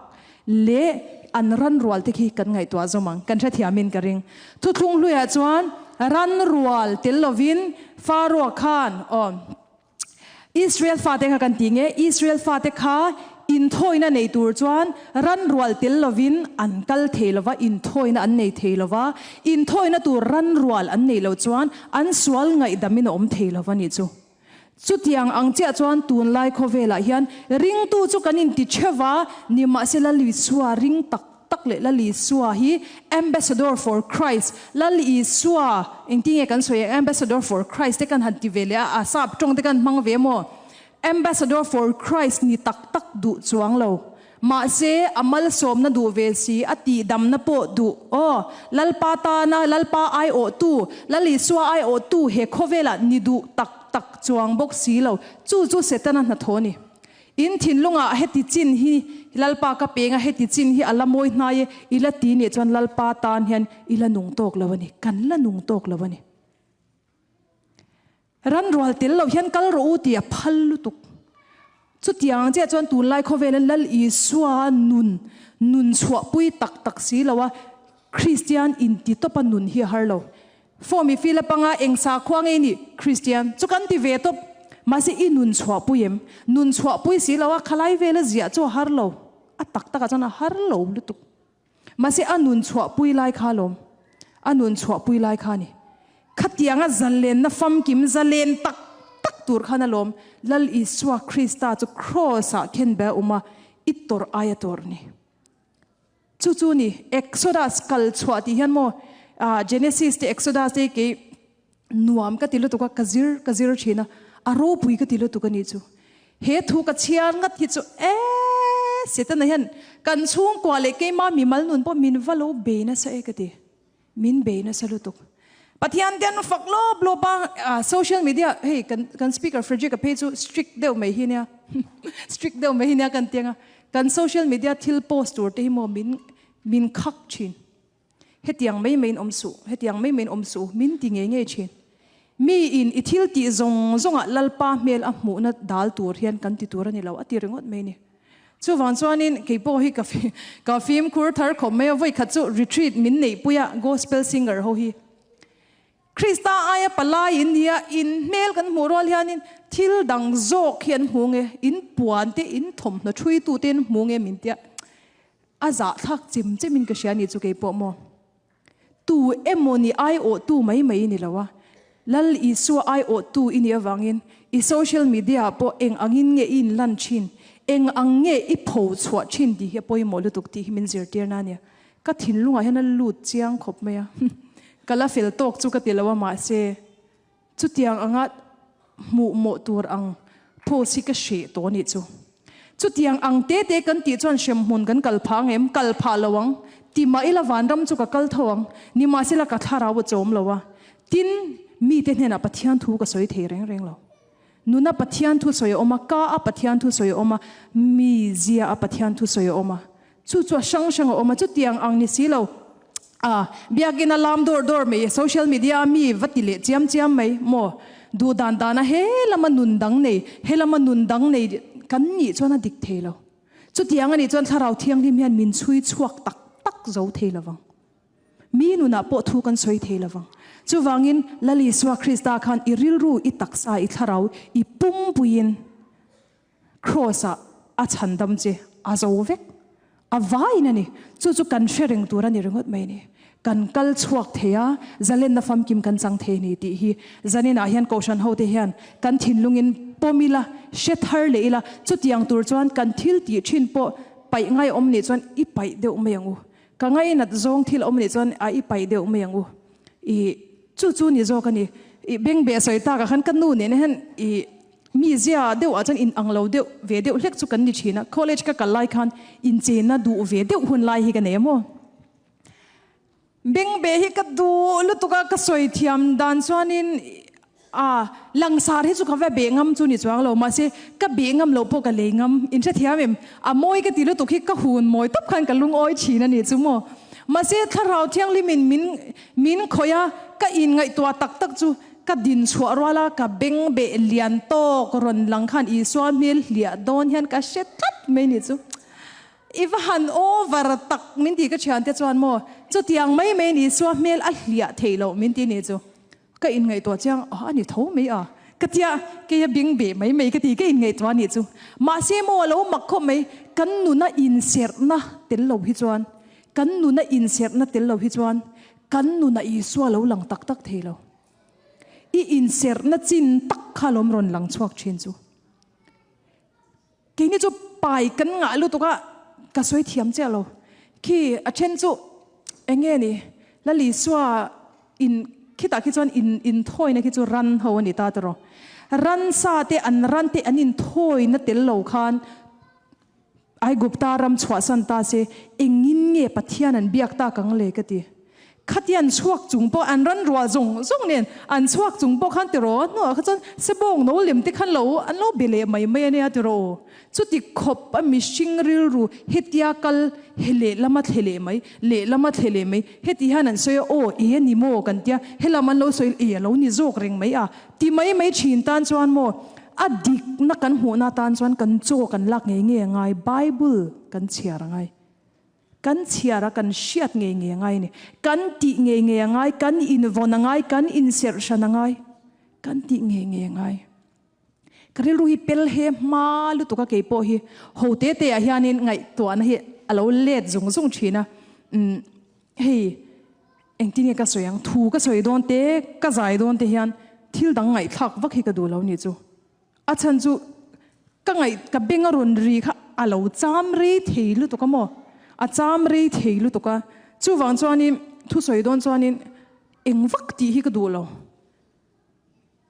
leh an ran rual te khi kan ngaihtuah zawm ang, kan hrethiamin ka ring. Thuthlung hluiah chuan ran rual tel lovin Pharaoh khan aw Israel fate kha kan ti nge, Israel fate kha inthawina nei tur chuan ran rual tel lovin an kal thei lova, inthawina an nei thei lova, inthawina tur ran rual an neih loh chuan an sual ngaihdamin a awm thei lova nih chu. Chutiang ang chiah chuan tunlai khawvelah hian ringtu chu kan inti theuh va, nimahse Lal Isua ring tak tak leh Lal Isua hi Ambassador for Christ, Lal Isua engtin nge kan sawi ang Ambassador for Christ te kan han ti ve leh a, a sap tawng te kan hmang ve maw? Ambassador for Christ ni tak tak duh chuang lo. Mahse, a malsawmna duh ve si, a tihdamna pawh duh. Aw, Lalpa tana Lalpa aiawhtu, Lal Isua aiawhtu he khawvelah ni duh tak tak chuang bawk si lo. Chu chu Setana hnathawh a ni. In thinlungah heti chin hi Lalpa ka peng a, heti chin hi a la mawi hnai e, i la ti nih chuan Lalpa tan hian i la nung tawk lo a ni. Kan la nung tawk lo a ni. Ran rual tel lo hian kal rawh u tih a phal lutuk. Chutiang ang chiah chuan tunlai khawvela Lal Isua nun nun chhuahpui tak tak si lo a, Kristian inti tawpa nun hi a har lo. Form i fill apanga eng sakhua nge i nih? Kristian chu kan ti ve tawp. Mahse i nun chhuahpui em? Nun chhuahpui si lo a, khalai vela ziah chu a har lo. A tak takah chuan a har lo lutuk. Mahse a nun chhuahpui lai kha alawm, a nun chhuahpui lai kha a ni. Khatianga zalenna famkim zalen tak tak tur khan alawm Lal Isua Krista chu Kraws-ah khen be a awm a, i tawrh aia tawrh ni. Chu chu ni, Exodus kal chhuah tih hian maw, Genesis te Exodus te kei Nuam ka ti lutuk a, ka zir ka zir thin a, a ropui ka ti lutuk a nih chu. He thu ka chhiar ngat hi chu ee Setana hian kan chhungkua leh keima mimal nun pawh min va lo bei nasa e ka ti. Min bei nasa lutuk. Pathian te an fak lawp lawp a, social media hei kan kan speaker Frederick a phei chu strict deuh mai hi nia strict deuh mai hi nia kan ti ang a, kan social media thil post tur te hi maw min min khak thin. Hetiang mai maiin awm suh, hetiang mai maiin awm suh, min ti ngei ngei thin. Mi in i thil tih zawng zawngah Lalpa hmel a hmuhna dal tur hian kan ti tur a ni lo, a ti ringawt mai a ni. Chuvang chuanin kei pawh hi ka ka fimkhur thar khawp mai a, vawikhat chu retreat min neihpui a, gospel singer ho hi. Krista aia palai in nia, in hmel kan hmuh rual hianin thil dang zawk hi an hmu nge, in puan te, in thawmhnaw thuitu te an hmu nge min tia. A zahthlak chem chemin ka hria ni chu kei pawh maw? Tu emaw ni aiawhtu mai mai i ni lo a, Lal Isua aiawhtu i nih avangin i social media ah pawh eng angin nge i inlan thin, eng ang nge i pho chhuah thin tih hi a pawimawh lutuk tih hi min zirtir na ania. Ka thinlungah hian a lut chiang khawp mai a, ka la fel tawk chu ka ti lo a mahse Chutiang anga hmuh mawh tur ang post hi ka hreh tawh anih chu. Chutiang ang te te kan tih chuan hremhmun kan kal phah ang em? Kal phah lo ang. Ti mah ila vanram chu ka kal tho ang. Nimahsela ka thlarau a chawm lo a. Tin, mite hnenah Pathian thu ka sawi thei reng reng lo. Nuna Pathian thu sawi a awm a, ka a Pathian thu sawi a awm a, mi zia a Pathian thu sawi a awm a. Chu chu a hrang hrang a awm a, chutiang ang ni si lo. A, biakina lam dawr dawr mai, social media a mi va ti leh chiam chiam mai maw? Duh dan dana he lama nun dang nei, he lama nun dang nei kan nih chuan a dik thei lo. Chutiang a nih chuan Thlarau Thianghlim hian min chhui chhuak tak tak zo thei lo vang. Mi nunah pawh thu kan sawi thei lo vang. Chuvangin Lal Isua Krista khan i rilru, i taksa, i thlarau, i pumpuiin, Kraws-ah a chhandam che a zo vek. A vaiin a ni. Chu chu kan hre reng tur a ni ringawt mai a ni. Kan kal chhuak thei a, zalenna famkim kan chang thei a ni tih hi zaninah hian Kohhran hote hian kan thinlungin pawm ila, hre thar leh ila, chutiang tur chuan kan thil tih thin pawh. paih ngai awm nih chuan i paih deuh mai ang u. Ka ngainat zawng thil awm nih chuan a i paih deuh mai ang u. I chu chu ni zawk a ni. I bengbeh sawi takah khan ka nu nen hian i mi zia deuh ah chuan in ang lo deuh ve deuh hlek chu kan ni thin a. College ka kal lai khan incheina duh ve deuh hun lai hi ka nei a maw. Bengbeh hi ka duh lutuk a, ka sawi thiam dan chuanin a langsar hi chu ka va beh ngam chu ni chuang lo, mahse ka beh ngam loh pawh ka lei ngam, in hrethiam em? A mawi ka ti lutuk hi ka hun mawi tawp khan ka lungawi thin a ni chu maw. Mahse Thlarau Thianghlimin min min khawih a, ka inngaihtuah tak tak chu ka din chhuah rual a, ka bengbeh lian tawk rawn lang khan Isua hmel hliah dawn hian ka hre tlat mai ni chu. I va han over tak min ti ka thiante chuan maw chutiang mai mai ni Isua hmel a hliah theih loh min ti ni chu ka inngaihtuah chiang a a ni tho mai a ka tia kei a bing beh mai mai ka ti ka inngaihtuah a nih chu mahse maw a lo mak khawp mai kan nuna inserhna tel lo hi chuan kan nuna inserhna tel lo hi chuan kan nuna Isua lo lang tak tak thei lo i inserhna chin tak kha lawm rawn lang chhuak thin chu. Keini chu pai kan ngah lutuk a, ka sawi thiam chiah lo. Khi a then chu eng nge ni, Lalisua in khitah khi chuan in inthawina khi chu ran ho a ni ta tawh. Ransa te an ran te an inthawina tel lo khan Aigupta ram chhuahsan ta se engin nge Pathian an biak tak ang le ka ti. Khatian chhuak chung pawh an ran rual zawng zawng nen an chhuak chung pawh khan tiraw hnuah kha chuan sebawng no lem te khan lo an lo be leh mai mai a nia tiraw aw. Chuti khawp a mihring rilru hetia kal he lehlam a thle leh mai lehlam a thle leh mai heti hian an sawi a aw e ni maw kan tia helam an lo sawi e a lo ni zawk reng mai a ti mai mai thin tan chuan maw a dikna kan hmuhna tan chuan kan chaw kan lak ngei ngei a ngai Bible kan chhiar a ngai. Kan chhiar a, kan hriat ngei ngei a ngai a ni. Kan tih ngei ngei a ngai, kan invawn a ngai, kan inserh hran a ngai, kan tih ngei ngei a ngai. Ka rilru hi pel he hma lutuk a kei pawh hi ho te te ah hianin ngaihtuahna hi a lo let zung zung thin a. Umm hei engtin nge ka sawi ang, thu ka sawi dawn te, ka zai dawn te hian thil dang ngaihthlak vak hi ka duh lo ni chu. A chhan chu ka ngaih ka beng a rawn ri kha a lo cham rei thei lutuk a maw? A cham rei thei lutuk a, chuvang chuanin thusawi dawn chuanin eng vak tih hi ka duh lo.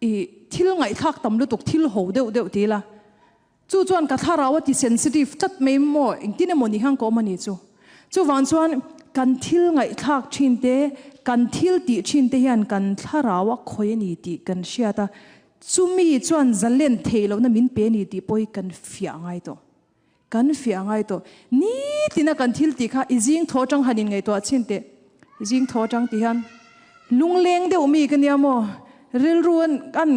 I thil ngaihthlak tam lutuk thil ho deuh deuh ti ila chu chuan ka thlarau a ti sensitive tlat mai maw engtin emaw ni hian ka awm a ni chu. Chuvang chuan kan thil ngaihthlak thin te, kan thil tih thin te hian kan thlarau a khawi a ni tih kan hriat a, Chumi chuan zalen theih lohna min pe ni tih pawh hi kan fiah ngai tawh. Kan fiah ngai tawh. Nitina kan thil tih kha i zing thaw atang han inngaihtuah chhin teh. I zing thaw atang ti hian lungleng deuh mi ka nia maw? Rilru an an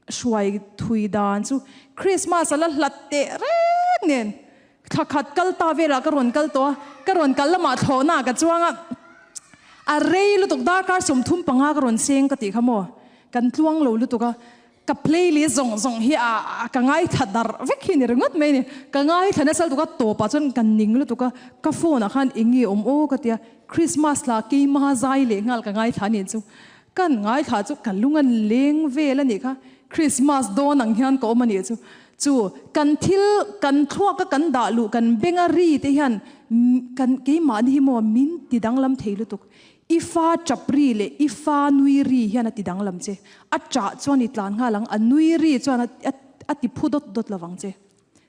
hruai thui dan chu Christmas a la hlat teh reng nen thla khat kal ta velah ka rawn kal tawh a, ka rawn kal lamah thlawhna ka chuang a, a rei lutuk darkar 35 ka rawn seng ka tih kha maw? Kan tluang lo lutuk a, ka playlist zawng zawng hi a ka ngaithla darh vek hi ni ringawt mai a ni. Ka ngaithla nasa lutuk a, tawpah chuan ka ning lutuk a, ka phone ah khan eng nge awm aw ka ti a, Christmas la keima zai leh nghal ka ngaithla a nih chu. Kan ngaithla chu ka lung an leng vel a nih kha, Christmas dawn ang hian ka awm a nih chu. Chu kan thil kan thluak a kan dah luh kan benga ri te hian kan keimahni hi maw min ti danglam thei lutuk. I fa ṭap ri leh i fa nui ri hian a ti danglam che. A ṭah chuan i tlan nghal ang, a nui ri chuan a ti phu dawt dawt lovang che.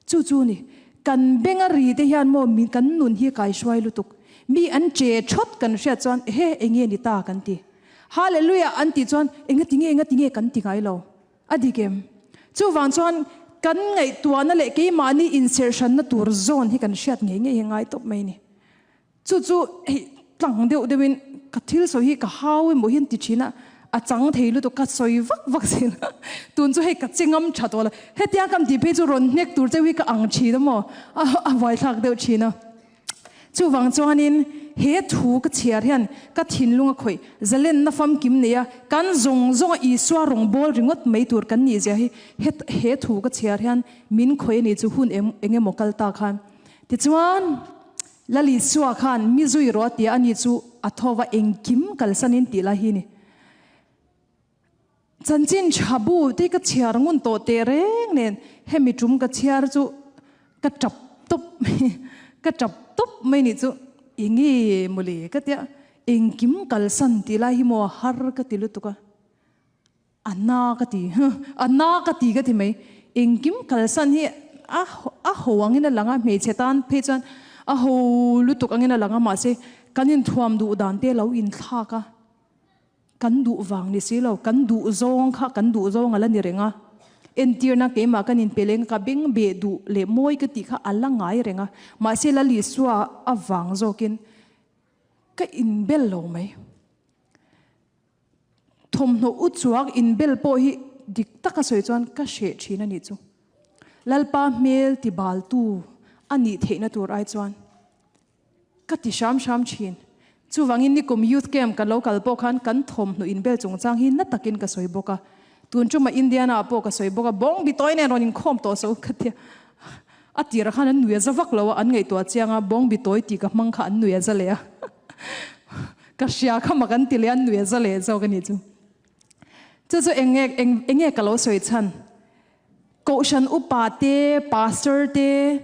Chu chu ni, kan benga ri te hian maw min kan nun hi kai hruai lutuk. Mi an ṭe ṭhawt kan hriat chuan ehe enge ni ta kan ti. Hallelujah an tih chuan engati nge engati nge kan ti ngai lo. A dik em? Chuvang chuan kan ngaihtuahna leh keimahni inserhranna tur zawn hi kan hriat ngei ngei hi ngai tawp mai ni. Chu chu hei tlang deuh deuhin ka thil sawi hi ka hau emaw hian ti thin a, a chang thei lutuk ka sawi vak vak zel a, tun chu hei ka che ngam tha tawh lo. Hetiang ka tih phei chu rawn hnek tur cheu hi ka ang thin a maw, a buaithlak deuh thin a. Chuvang chuanin he thu ka chhiar hian ka thinlung a khawih, zalenna famkim nei a, kan zawng zawnga Isua rawngbâwl ringawt mai tur kan nih zia hi he thu ka chhiar hian min khawih a ni chu hun eng emaw kal ta khan. Tichuan. Lalisua khan mi zui rawh a tia a ni chu a tho va engkim kalsanin tih lai hi ni. Chanchin tha bu te ka chhiar ngun tawh teh reng nen hemi tum ka chhiar chu ka tap tawp mai. Ka tap tawp mai nih chu enge mawle ka tia engkim kalsan tih lai hi maw har ka ti lutuk a. A na ka ti, a na ka ti ka ti mai. Engkim kalsan hi a a ho angin a lang a, hmeichhe tan phei chuan a ho lutuk angin a lang a, mahse kan inthuam duh dan te lo inthlak a, kan duh vang ni si lo, kan duh zawng kha kan duh zawng a la ni reng a. Entirna keimah kan inpe leng ka beng beh duh leh mawi ka tih kha a la ngai reng a, mahse Lalisua avang zawkin ka inbel lo mai. Thawmhnaw u chuak inbel pawh hi dik taka sawi chuan ka hreh thin a nih chu. Lalpa hmel ti baltu a nih theihna tur ai chuan ka ti hram hram thin. Chuvangin nikum Youth Camp kan lo kal pawh khan kan thawmhnaw inbel chungchang hi na takin ka sawi bawk a. Tun ṭuma Indiana ah pawh ka sawi bawk a, bawng bi tawi nen rawn inkhawm tawh so ka tia. A tirah khan an nui a za vak lo a, an ngaihtuah chiang a, bawng bi tawi tih ka hmang kha an nui a za leh a. Ka hria kha mak an ti leh a, an nui a za leh zawk a nih chu. Chu chu eng nge, eng eng nge ka lo sawi chhan? Kohhran upa te, pastor te,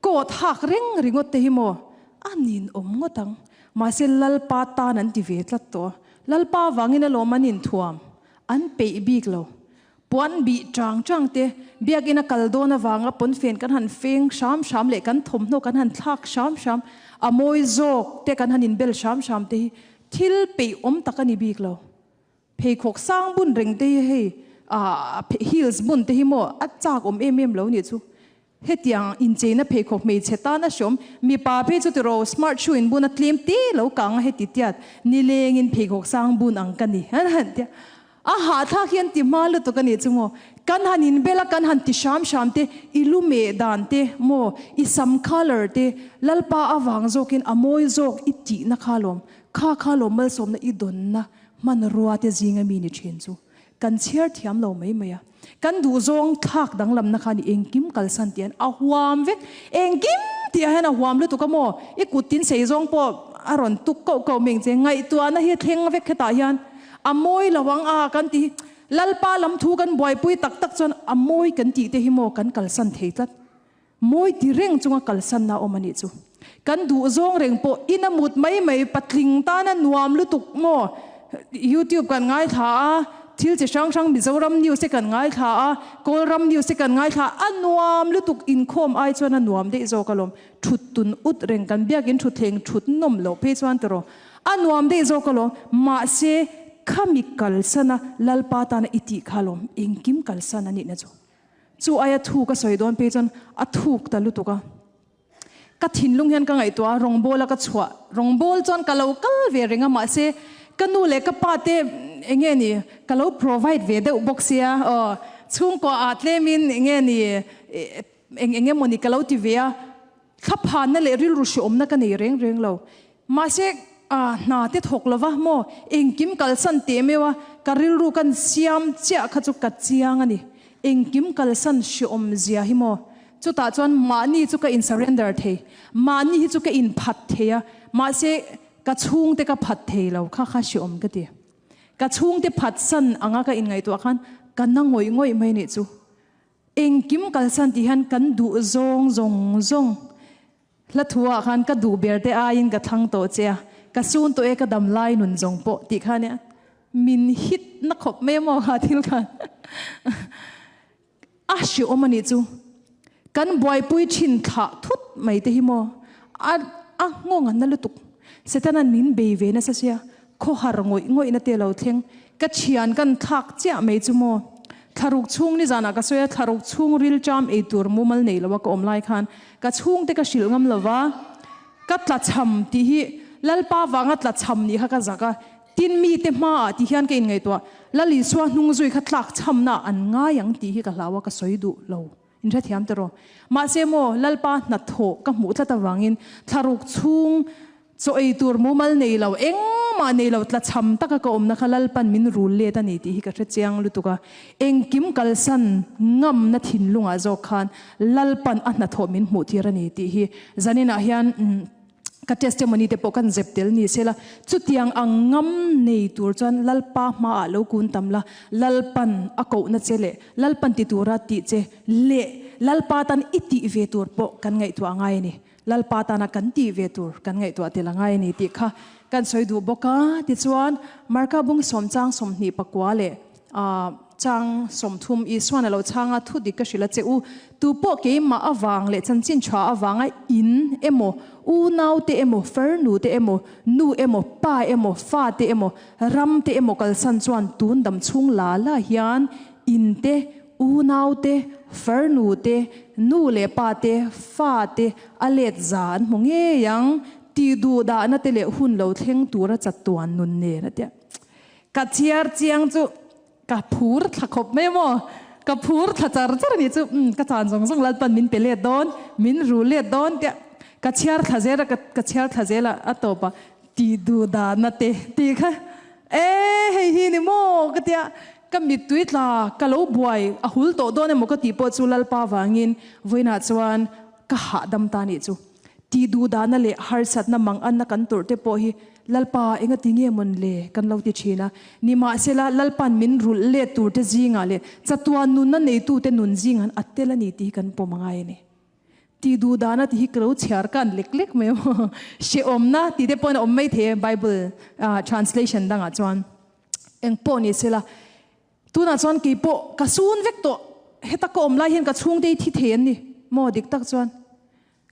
coat hak reng ringawt te hi maw a ninawm ngawt ang. Mahse Lalpa tan an ti ve tlat tawh a, Lalpa vangin alawm an inthuam. An peih bik lo. Puan bih chang chang te, biakinn a kal dawn avanga pawnfen kan han feng hram hram leh kan thawmhnaw kan han thlak hram hram, a mawi zawk te kan han inbel hram hram te hi thil peih awm tak a ni bik lo. Pheikhawk sang bun reng te hi hei ah heels bun te hi maw a chak awm em em lo nih chu. Hetiang incheina pheikhawk hmeichhe tan a hreawm, mipa phei chu tiraw smart shoe in bun a tlem te lo kang a heti tiat nilengin pheikhawk sang bun ang ka ni an han tia. A hahthlak hi an ti hma lutuk a nih chu maw. Kan han inbel a kan han ti hram hram te, i lu meh dan te maw, i sam colour te, Lalpa avang zawkin a mawi zawk i tihna kha lawm, kha kha lawm malsawmna i dawnna hmanrua te zinga mi ni thin chu. Kan chhiar thiam lo mai mai a. Kan duhzawng thlak danglamna kha ni engkim kalsan tih hian a huam vek. Engkim tih ah hian a huam lutuk a maw? I kut tin sei zawng pawh a rawn tuk koh koh mai ang che. Ngaihtuahna hi a thleng vek hetah hian a mawi lo ang a kan ti hi. Lalpa lam thu kan buaipui tak tak chuan a mawi kan tih te hi maw kan kalsan thei tlat. Mawi ti reng chunga kalsanna a awm a nih chu. Kan duhzawng reng pawh in a mut mai mai patling tana nuam lutuk maw? YouTube kan ngaithla a, thil chi hrang hrang Mizoram news te kan ngaithla a, Kawlram news te kan ngaithla a, a nuam lutuk inkhawm ai chuan a nuam daih zawk alawm. Thut tun ut reng kan biakin thutthleng thut nawm loh phei chuan tiraw a nuam daih zawk alawm. Mahse khami kalsana Lalpa tana i tih kha alawm engkim kalsan a nihna chu. Chu aia thu ka sawi dawn phei chuan a thuk ta lutuk a. Ka thinlung hian ka ngaihtuah a, rawngbawl a ka chhuah. Rawngbawl chuan ka lo kal ve reng a, mahse ka nu leh ka pa te eng nge ni ka lo provide ve deuh bawk sia aw. Chhungkua ah tlemin eng nge ni eng eng emaw ni ka lo ti ve a. Thlaphanna leh rilru hreawmna ka nei reng reng lo. Mahse, a hna te thawk lova maw engkim kalsan teh meuh a, ka rilru kan siam chiah kha chu ka chiang a ni. Engkim kalsan hreawm zia hi maw. Chutah chuan mahni chu ka in surrender thei, mahni hi chu ka in phat thei a, mahse ka chhungte ka phat thei lo kha kha hreawm ka ti. Ka chhungte phatsan anga ka inngaihtuah khan ka na ngawih ngawih mai nih chu. Engkim kalsan tih hian kan duh zawng zawng zawng hla thu ah khan ka duh ber te aiin ka thlang tawh che a, ka sun tawh e ka dam lai nun zawng pawh tih kha nia min hit na khawp mai maw kha thil khan a hreawm a nih chu. Kan buaipui thin thlah thut mai te hi maw a a nghawng an na lutuk. Setana'n min bei ve nasa sia, khawhar ngawih ngawih na te lo thleng, ka thian kan thlak chiah mai chu maw. Thlaruk chhung nizanah ka sawi a, thlaruk chhung ril ṭam ei tur mumal nei lo a ka awm lai khan ka chhungte ka hrilh ngam lo va, ka tlachham tih hi Lalpa vanga tlachham nih kha ka zak a, tin mite hmaah tih hian ka inngaihtuah, Lal Isua hnung zui kha tlakchhamna an ngai ang tih hi ka hlau a, ka sawi duh lo. In hrethiam tiraw? Mahse maw, Lalpa hnathawh ka hmuh tlat avangin thlaruk chhung chaw ei tur mumal nei lo, engmah nei lo, tlachham taka ka awmna kha Lalpan min rul let a ni tih hi ka hrechiang lutuk a. Engkim kalsan ngamna thinlungah zawk khan Lalpan a hnathawh min hmuh tir a ni tih hi zaninah hian Ka testimony te pawh kan zep tel ni sela, chutiang ang ngam nei tur chuan Lalpa hmaah lo kun tam la, Lalpan a kohna che leh Lalpan ti tura tih che leh Lalpa tan i tih ve tur pawh kan ngaihtuah ngai a ni. Lalpa tana kan tih ve tur kan ngaihtuah tel a ngai a ni tih kha kan sawi duh bawk a. Tichuan, Marka bung sawm chang 24 leh chang 30 Isuan a lo chhang a, Thu dik ka hrilh a che u, tu pawh keimah avang leh chanchin tha avanga in emaw, unaute emaw, farnute emaw, nu emaw, pa emaw, fate emaw, ram te emaw kalsan chuan tun dam chhung la la hian in te, unaute, farnute, nu leh pate, fate a let za an hmu ngei ang tih duh dahna te leh hun lo thleng tura chatuan nun nen a tia. Ka chhiar chiang chu ka phur thla khawp mai maw? Ka phur thla char char a nih chu, umm ka chan zawng zawng Lalpan min pe let dawn, min ru let dawn tia ka chhiar thla zel a, ka chhiar thla zel a, a tawp a tih duh dahna te tih kha e hei hi ni maw ka tia ka mittui tla ka lo buai a hul tawh dawn emaw ka tih pawh chu Lalpa vangin vawiinah chuan ka hahdam ta nih chu. Tih duh dahna leh harsatna manganna kan tawrh te pawh hi Lalpa enga ti nge mawn le kan lo ti thin a. Nimahsela, Lalpa'n min rulh let tur te zingah leh chatuan nunna neitute nun zingah a tel a ni tih hi kan pawm a ngai a ni. Tih duh dahna tih hi ka lo chhiar kan lek lek mai maw? Hrehawmna tih te pawhin a awm mai thei e Bible translation dangah chuan. Eng pawh ni sela, Tunah chuan kei pawh ka sun vek tawh, heta ka awm lai hian ka chhungte hi thi thei an ni maw dik tak chuan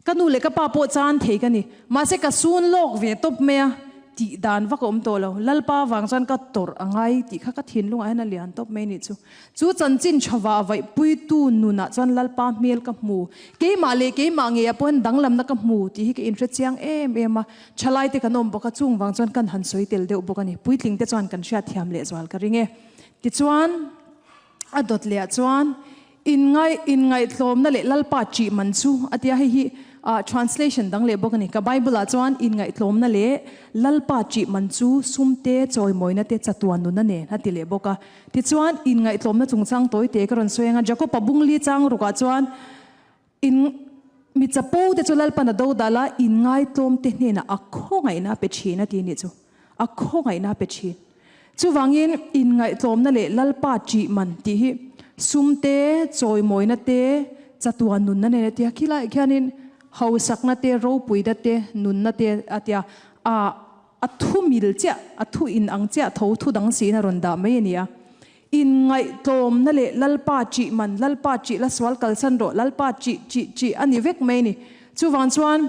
ka nu leh ka pa pawh chan thei ka ni, mahse ka sun lawk ve tawp mai a, tih dan vak a awm tawh lo, Lalpa vang chuan ka tawrh a ngai tih kha ka thinlungah hian a lian tawp mai nih chu. Chu chanchin tha vah vaihpuitu nunah chuan Lalpa hmel ka hmu, keimah leh keimah ngeiah pawh hian danglamna ka hmu tih hi ka inhre chiang em em a, Thalaite kan awm bawk a, chung vang chuan kan han sawi tel deuh bawk a ni. Puitlingte chuan kan hriatthiam lehzual ka ring e. Tichuan, a dawt lehah chuan, Inngai, inngaihtlawmna leh Lalpa ṭih man chu a ti a, hei hi translation dang leh bawk a ni. Ka Bible-ah chuan inngaihtlawmna leh Lalpa ṭih man chu sumte, chawimawina te, chatuan nuna nen a ti leh bawk a. Tichuan, inngaihtlawmna chungchang tawite ka rawn sawi ang a, Jakob-a bungli chang rukah chuan, In mi chapo te chu Lalpan a do dal a, in ngaitlawm te hnenah a khawngaihna a pe thin a ti nih chu. A khawngaihna a pe thin. Chuvangin in ngaihtlawmna leh Lalpa ṭih man tih hi sum te, chawimawina te, chatuan nunna nen a ti a. Khilaiah khianin hausakna te, ropuina te, nunna te a ti a. A a thu mil chiah, a thu in ang chiah tho thu dang siin a rawn dah mai a ni a. Inngaihtlawmna leh Lalpa ṭih man, Lalpa ṭih la sual kalsan rawh, Lalpa ṭih, ṭih, ṭih a ni vek mai a ni. Chuvang chuan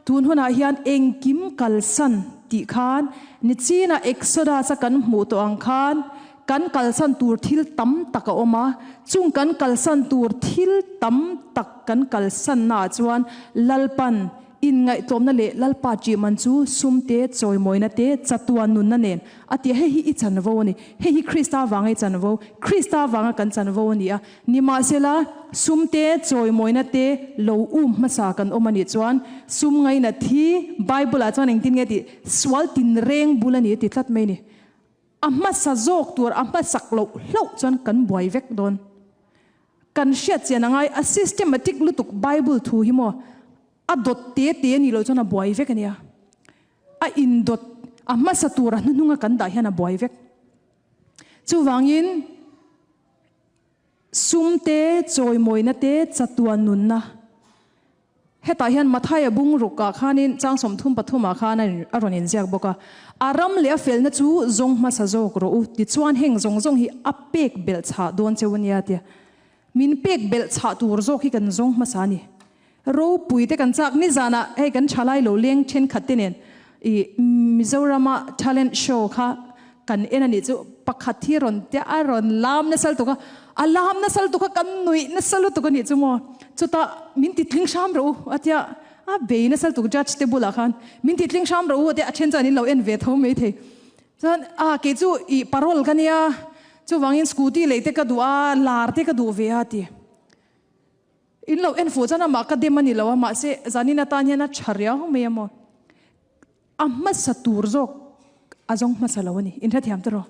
tun hunah hian engkim kalsan tih khan nichinah Exodus-a kan hmuh tawh ang khan kan kalsan tur thil tam tak a awm a, chung kan kalsan tur thil tam tak kan kalsannaah chuan Lalpan Inngaihtlawmna leh Lalpa ṭih man chu sum te, chawimawina te, chatuan nunna nen a ti a, hei hi i chanvo a ni. Hei hi Krista vanga i chanvo, Krista vanga kan chanvo a ni a. Nimahsela, sum te, chawimawina te lo um hmasa kan awm a nih chuan sum ngainat hi Bible-ah chuan engtin nge tih sual tinreng bul a ni a ti tlat mai a ni. A hmasa zawk tur a hmasak loh hlauh chuan kan buai vek dawn. Kan hriat chian a ngai, a systematic lutuk Bible thu hi maw a dawt te te a nih loh chuan a buai vek a nia. A indawt, a hmasa tur a hnuhnunga kan dah hian a buai vek. Chuvangin sum te, chawimawina te, chatuan nunna Hetah hian Mathaia bung rukah khanin chang 33 ah khan a rawn inziak bawk a, A ram leh a felna chu zawng hmasa zawk rawh u, tichuan heng zawng zawng hi a pek belh chhah dawn cheu a nia tia. Min pek belh chhah tur zawk hi kan zawng hmasa a ni. Ropui te kan chak nizanah hei kan thalai lo leng thenkhat te nen i Mizorama talent show kha kan en a nih chu pakhat hi rawn tia a rawn lam nasa lutuk a, a lam nasa lutuk a kan nuih nasa lutuk a nih chu maw chutah min ti tling hram rawh u a tia a bei nasa lutuk judge te bulah khan min ti tling hram rawh u a tia a then chuan in lo en ve tho mai thei chuan a kei chu ih parole ka nia chuvangin scooty lei te ka duh a lar te ka duh ve a ti. In lo en fuh chuan amah ka dem a ni lo a, mahse zanin atan hian a tha riau mai a maw? A hmasa tur zawk a zawng hmasa lo a ni. Inhrethiam tawh rawh.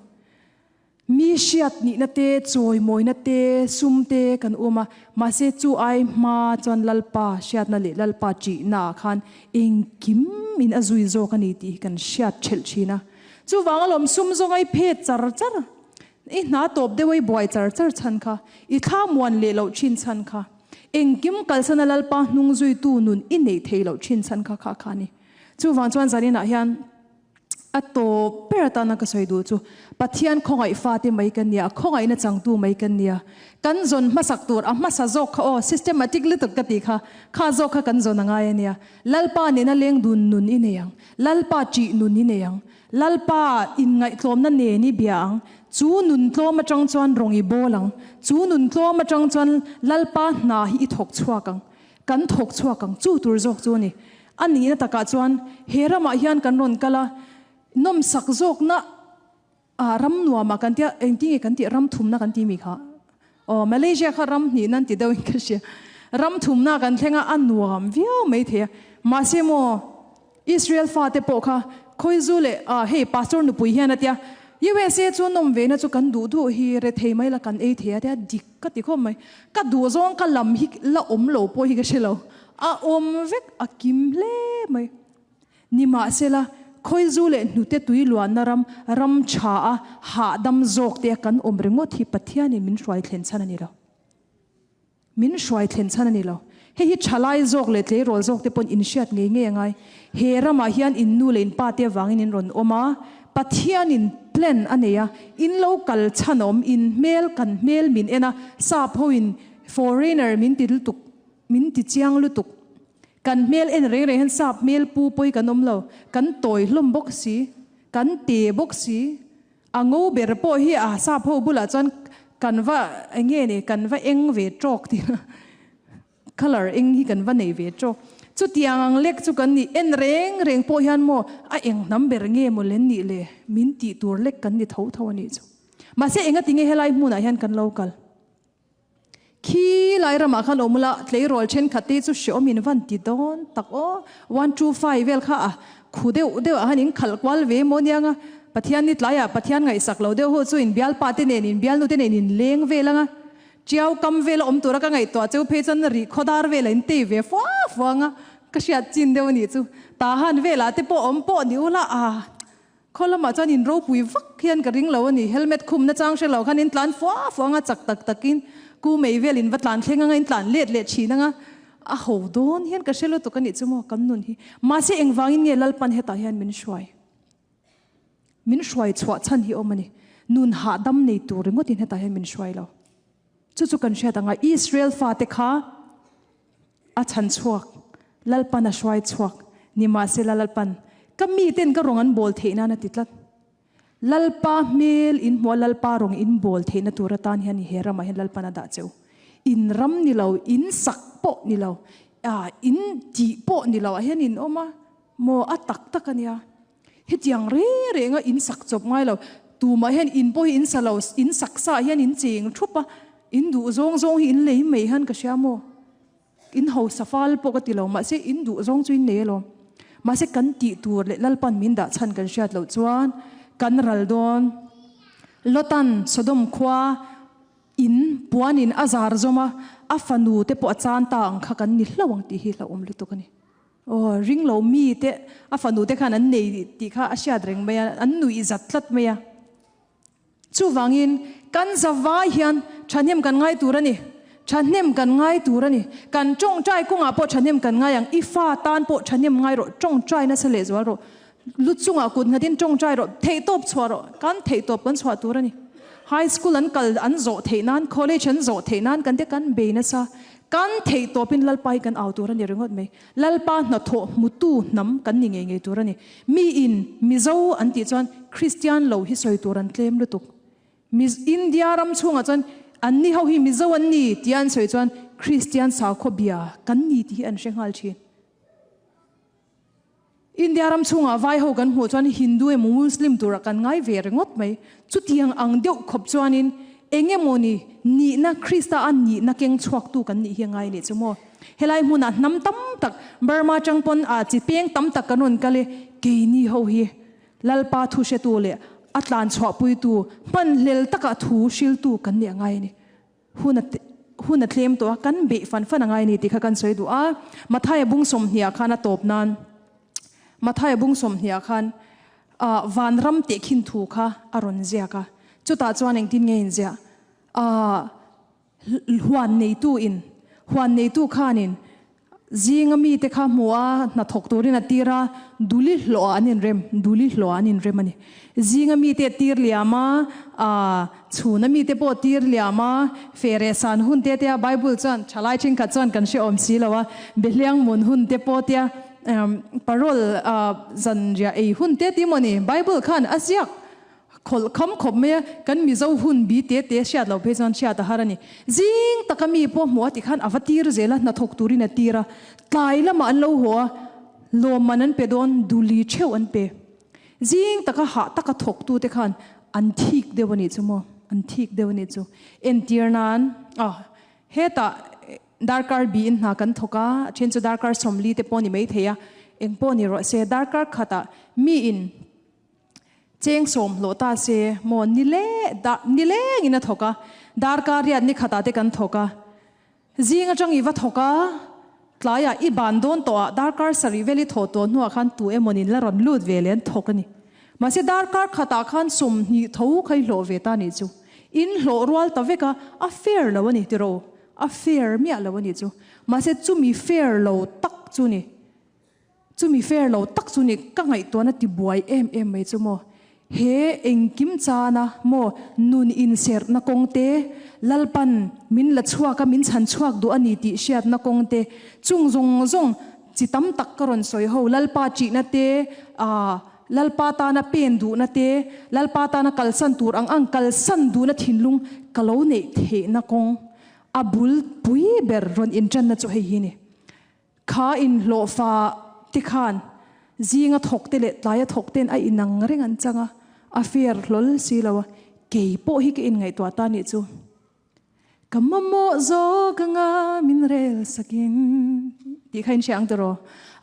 Mi hriat nihna te, chawimawina te, sum te kan um a, mahse chu ai hma chuan Lalpa hriatna leh Lalpa ṭihna ah khan engkim in a zui zawk a ni tih hi kan hriat ṭhelh ṭhin a. Chuvang alawm sum zawng a i phet char char. I hna tawp deuh a i buai char char chhan kha, i thla muan leh loh thin chhan kha. Engkim kalsana Lalpa hnung zuitu nun i neih theih loh thin chhan kha kha kha a ni. Chuvang chuan zaninah hian a tawp ber atana ka sawi duh chu Pathian khawngaih fate mai kan nia, khawngaihna changtu mai kan nia. Kan zawn hmasak tur a hmasa zawk kha aw, systematic lutuk ka tih kha, kha zawk kha kan zawn a ngai a nia. Lalpa nena leng dun nun i nei ang, Lalpa ṭih nun i nei ang, Lalpa inngaihtlawmna nen i bia ang, chu nun tlawm atang chuan rawng i bawl ang, chu nun tlawm atang chuan Lalpa hna hi i thawk chhuak ang, kan thawk chhuak ang, chu tur zawk chu a ni. A nihna takah chuan he ramah hian kan rawn kal a, nawmsak zawkna ah ram nuamah kan tia, engtin nge kan tih ram thumna kan tih mi kha? Aw, Malaysia kha ram hnihna an ti deuhin ka hria. Ram thumna kan thleng a, a nuam viau mai thei a. Mahse maw, Israel fate pawh kha khawizu leh ah hei pastor nupui hian a tia, USA chu nawm ve na chu kan duh duh hi rethei mai la kan ei thei a tia, dik ka ti khawp mai. Ka duh zawng ka lam hi la awm lo pawh hi ka hre lo. A awm vek, a kim hle mai. Nimahsela, khawizu leh hnute tui luanna ram, ram tha a hahdam zawk te a kan awm ringawt hi Pathianin min hruai thlen chhan a ni lo. Min hruai thlen chhan a ni lo. Hei hi thalai zawk leh tleirawl zawk te pawn inhriat ngei ngei a ngai. He ramah hian in nu leh in pa te avangin in rawn awm a, Pathianin plan a nei a, in lo kal chhan awm, in hmel kan hmel min en a, sap hoin foreigner min ti lutuk, min ti chiang lutuk. Kan hmel en reng reng hian sap hmel pu pawi kan awm lo, kan tawi hlawm bawk si, kan te bawk si. A ngo ber pawh hi a sap ho bulah chuan kan va eng nge ni, kan va eng ve tawk tih na colour eng hi kan va nei ve tawk. Chutiang ang lek chu kan nih en reng reng pawh hian maw a eng hnam ber nge maw len nih le min tih tur lek kan ni tho tho a nih chu. Mahse engati nge helai hmunah hian kan lo kal? Khi lai ramah khan awm ula, tleirawl thenkhat te chu hreawm in van ti dawn tak aw. One two five vel kha a khu deuh deuh ah khan in khalh kual ve maw nia nga. Pathian ni tlaiah Pathian ngaihsak lo deuh ho chu in bialpa te nen in bialnu te nen in leng vel anga. Tiau kam vela awm tura ka ngaihtuah cheu phei chuan rih khawdar velah in tei ve fua fua anga. Ka hriat chin deuh a nih chu. Tahan velah te pawh awm pawh ni ula a. Khaw lamah chuan in ropui vak hian ka ring lo a ni. Helmet khum nachang hre lo khan in tlan fua fua anga chak tak takin ku mei vel in va tlan thleng anga in tlan let leh thin anga a ho dawn hian ka hre lutuk a nih chu maw kan nun hi. Mahse engvangin nge Lalpan hetah hian min hruai? Min hruai chhuah chhan hi awm a ni. Nun hahdam nei tur ringawtin hetah hian min hruai lo. Chu chu kan hriat anga Israel fate kha A chhan chhuak, Lalpan a hruai chhuak, nimahsela Lalpan, Ka miten ka rawng an bawl theih nan a ti tlat. Lalpa hmel in hmuh a Lalpa rawng in bawl theihna tur atan hian i he ramah hian Lalpan a dah che u. In ram ni lo, in sak pawh ni lo, in tih pawh ni lo ah hian in awm a, maw a tak tak a nia. Hetiang reng renga in sak chawp ngai lo, tumah hian in pawh hi in sa lo, in sak sa ah hian in cheng thup a, in duh zawng zawng hi in lei mai hian ka hria maw? In hausa fal pawh ka ti lo, mahse in duh zawng chu in nei alawm. Mahse kan tih tur leh Lalpan min dah chhan kan hriat loh chuan kan ral dawn. Lotan Sodom khua in puanin a zar zawm a, a fanu te pawh a chan ta ang kha kan ni hlauh ang tih hi hlauhawm lutuk a ni. Aw, ring lo mi te, a fanu te khan an nei tih kha a hriat reng mai a, an nuih zat tlat mai a. Chuvangin, kan zavai hian thahnem kan ngai tur a ni. Thahnem kan ngai tur a ni. Kan tawngtai kawngah pawh thahnem kan ngai ang, i fa tan pawh thahnem ngai rawh, tawngtai nasa lehzual rawh. Lu chungah kut nghatin tawngtai rawh, theihtawp chhuah rawh, kan theihtawp kan chhuah tur a ni. High school an kal an zawh theih nan, college an zawh theih nan kan te kan bei nasa. Kan theihtawpin Lalpa hi kan au tur a ni ringawt mai. Lalpa hnathawh hmutu hnam kan ni ngei ngei tur a ni. Miin Mizo an tih chuan Kristian lo hi sawi tur an tlem lutuk. Miz India ram chhungah chuan anni ho hi Mizo an ni tia an sawi chuan Kristian sakhaw bia kan ni tih hi an hre nghal thin. India ram chhungah vai ho kan hmuh chuan Hindu emaw Muslim turah kan ngai ve ringawt mai. Chutiang ang deuh khawp chuanin eng emawni nihna Krista a nihna keng chhuaktu kan nih hi a ngai nih chu maw. Helai hmunah hnam tam tak Burma chang pawn ah chi peng tam tak kan rawn kal i keini ho hi Lalpa thu hretu leh a tlan chhuahpuitu hmanhlel taka thu hriltu kan nih a ngai a ni. Hun a hun a tlem tawh a, kan beih fan fan a ngai a ni tih kha kan sawi duh a. Mathaia bung sawmhniah khan a tawp nan, Mathaia bung sawmhniah khan ah vanram tehkhin thu kha a rawn ziak a. Chutah chuan engtin nge inziah? Ah huan neitu in. Huan neitu khanin zinga mite kha hmu a, hna thawk turin a tir a, duli hlawhah an inrem, duli hlawhah an inrem a ni. Zinga mite a tir liam a, aa chhuna mite pawh a tir liam a, feh reh san hun te te a, Bible chuan thalai thenkhat chuan kan hre awm si lo a, Behliang mun hun te pawh tia parole zanriah ei hun te ti maw ni, Bible khan a ziak Khawlh kham khawp mai a, kan Mizo hun bi te te hriat loh phei chuan hriat a har a ni. Zing taka mi pawh hmuh a ti khan a va tir zel a, hnathawk turin a tir a. Tlai lamah an lo haw a, lawmman an pe dawn, duli theuh an pe. Zing taka hah taka thawktute khan an thik deuh a nih chu maw, an thik deuh a nih chu. Entir nan, ah, hetah darkar biin hna kan thawk a, a then chu darkar 40 te pawh ni maithei a, eng pawh ni rawh se, darkar khatah miin, Cheng sawm hlawh ta se maw ni le dah ni leng in a thawk a, darkar riat ni khatah te kan thawk a, zing atang i va thawk a, tlaiah i ban dawn tawh ah darkar sarih vel i thawh tawh hnuah khan tu emaw in la rawn lut ve leh an thawk a ni. Mahse darkar khatah khan 20 tho kha i hlawh ve ta nih chu. In hlawh rual ta vek a, a fair lo a ni tiraw? A fair miah lo a nih chu. Mahse chumi fair lo tak chu ni. Chumi fair lo tak chu ni ka ngaihtuahna ti buai em em mai chu maw? He engkim chana maw nun inserhna kawng te, Lalpan min la chhuak a min chhan chhuak duh a ni tih hriatna kawng te, chung zawng zawng chi tam tak ka rawn sawi ho, Lalpa ṭihna te, aah Lalpa tana pen duhna te, Lalpa tana kalsan tur ang ang kalsan duhna thinlung ka lo neih theihna kawng a bul pui ber rawn inṭanna chu hei hi ni. Kha inhlawhfa te khan zinga thawk te leh tlaia thawk ten a inang reng an chang a, a fair hlawl si lo a, kei pawh hi ka inngaihtuah ta nih chu. Ka mamawh zawk anga min rel sakin tih kha in hria ang tiraw?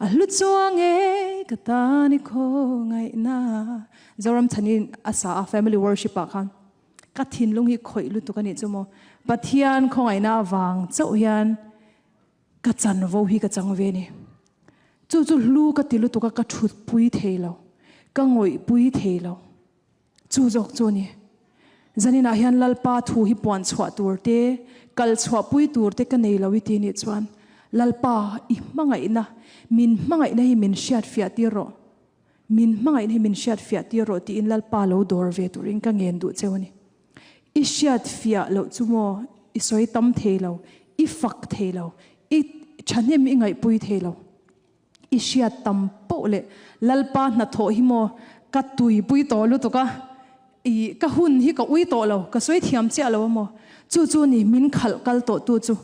A hlu chuang e ka tan i khawngaihna. Zoram Chhanin a sa a family worship ah khan ka thinlung hi khawih lutuk a nih chu maw. Pathian khawngaihna avang chauh hian Ka chanvo hi ka chang ve ni. Chu chu hlu ka ti lutuk a, ka thutpui thei lo, ka ngawihpui thei lo. Chu zawk chu a ni. Zaninah hian Lalpa thu hi puan chhuah tur te, kal chhuahpui tur te ka nei lo i ti nih chuan, Lalpa i hmangaihna, min hmangaihna hi min hriatfiah tir rawh. Min hmangaihna hi min hriatfiah tir rawh tiin Lalpa lo dawr ve turin ka ngen duh cheu a ni. I hriat fiah loh chu maw i sawi tam thei lo, i fak thei lo, i thahnem i ngaihpui thei lo. I hriat tam poh leh Lalpa hnathawh hi maw ka tuipui tawh lutuk a, i ka hun hi ka ui tawh lo, ka sawi thiam chiah lo a maw. Chu chu ni min khalh kal tawh tu chu.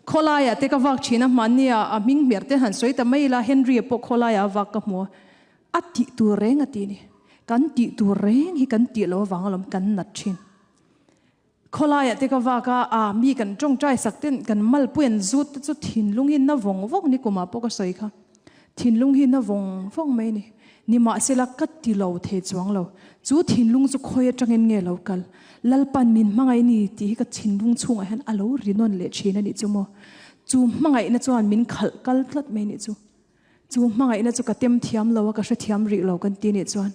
Khawlaiah te ka vak thin a, hmannia a hming hmer te han sawi ta mai ila, Henry-a pawh khawlaiah a vak ka hmu a. A tih tur reng a ti ni. Kan tih tur reng hi kan tih lo avang alawm kan nat thin. Khawlaiah te ka vak a, aa mi kan tawngtai sak ten kan malpui an zut te chu thinlung hi na vawng vawng ni kumah pawh ka sawi kha. Thinlung hi na vawng vawng mai ni. Nimahsela ka ti lo thei chuang lo. Chu thinlung chu khawi atangin nge lo kal? Lalpan min hmangaih ni tih hi ka thinlung chhungah hian a lo ri nawn leh thin a nih chu maw. Chu hmangaihna chuan min khalh kal tlat mai nih chu. Chu hmangaihna chu ka tem thiam lo a, ka hrethiam rih lo kan ti nih chuan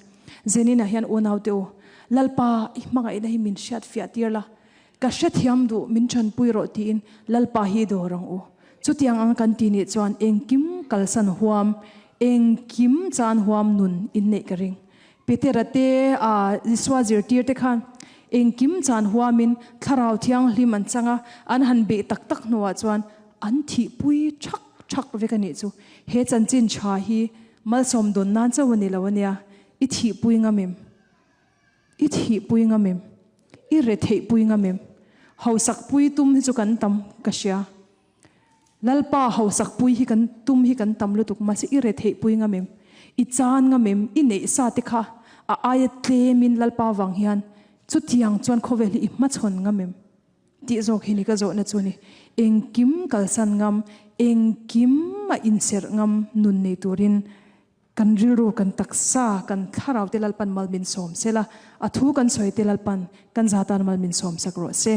Zenina hian unaute u, Lalpa i hmangaihna hi min hriat fiah tir la, ka hrethiam duh min tanpui rawh tiin Lalpa hi i dawr ang u. Chutiang ang kan ti nih chuan engkim kalsan huam, engkim chan huam nun in neih ka ring. Petera te, a Isua zirtir te khan engkim chan huamin Thlarau Thianghlim an chang a, an han beih tak tak hnuah chuan an thihpui thak thak vek a nih chu. He chanchin tha hi malsawm dawn nan chauh a ni lo a nia, i thihpui ngam em? I thihpui ngam em? I retheihpui ngam em? Hausakpui tum hi chu kan tam ka hria. Lalpa hausakpui hi kan tum hi kan tam lutuk, mahse i retheihpui ngam em? I chan ngam em? I neih sa te kha a aia tlemin Lalpa vang hian chutiang chuan khawvel hi i hmachhawn ngam em? Tih zawk hi ni ka zawhna chu ni. Engkim kalsan ngam, engkim a inserh ngam nun nei turin kan rilru, kan taksa, kan thlarau te Lalpan mal min sawm sela, a thu kan sawi te Lalpan kan zatan mal min sawm sak rawh se.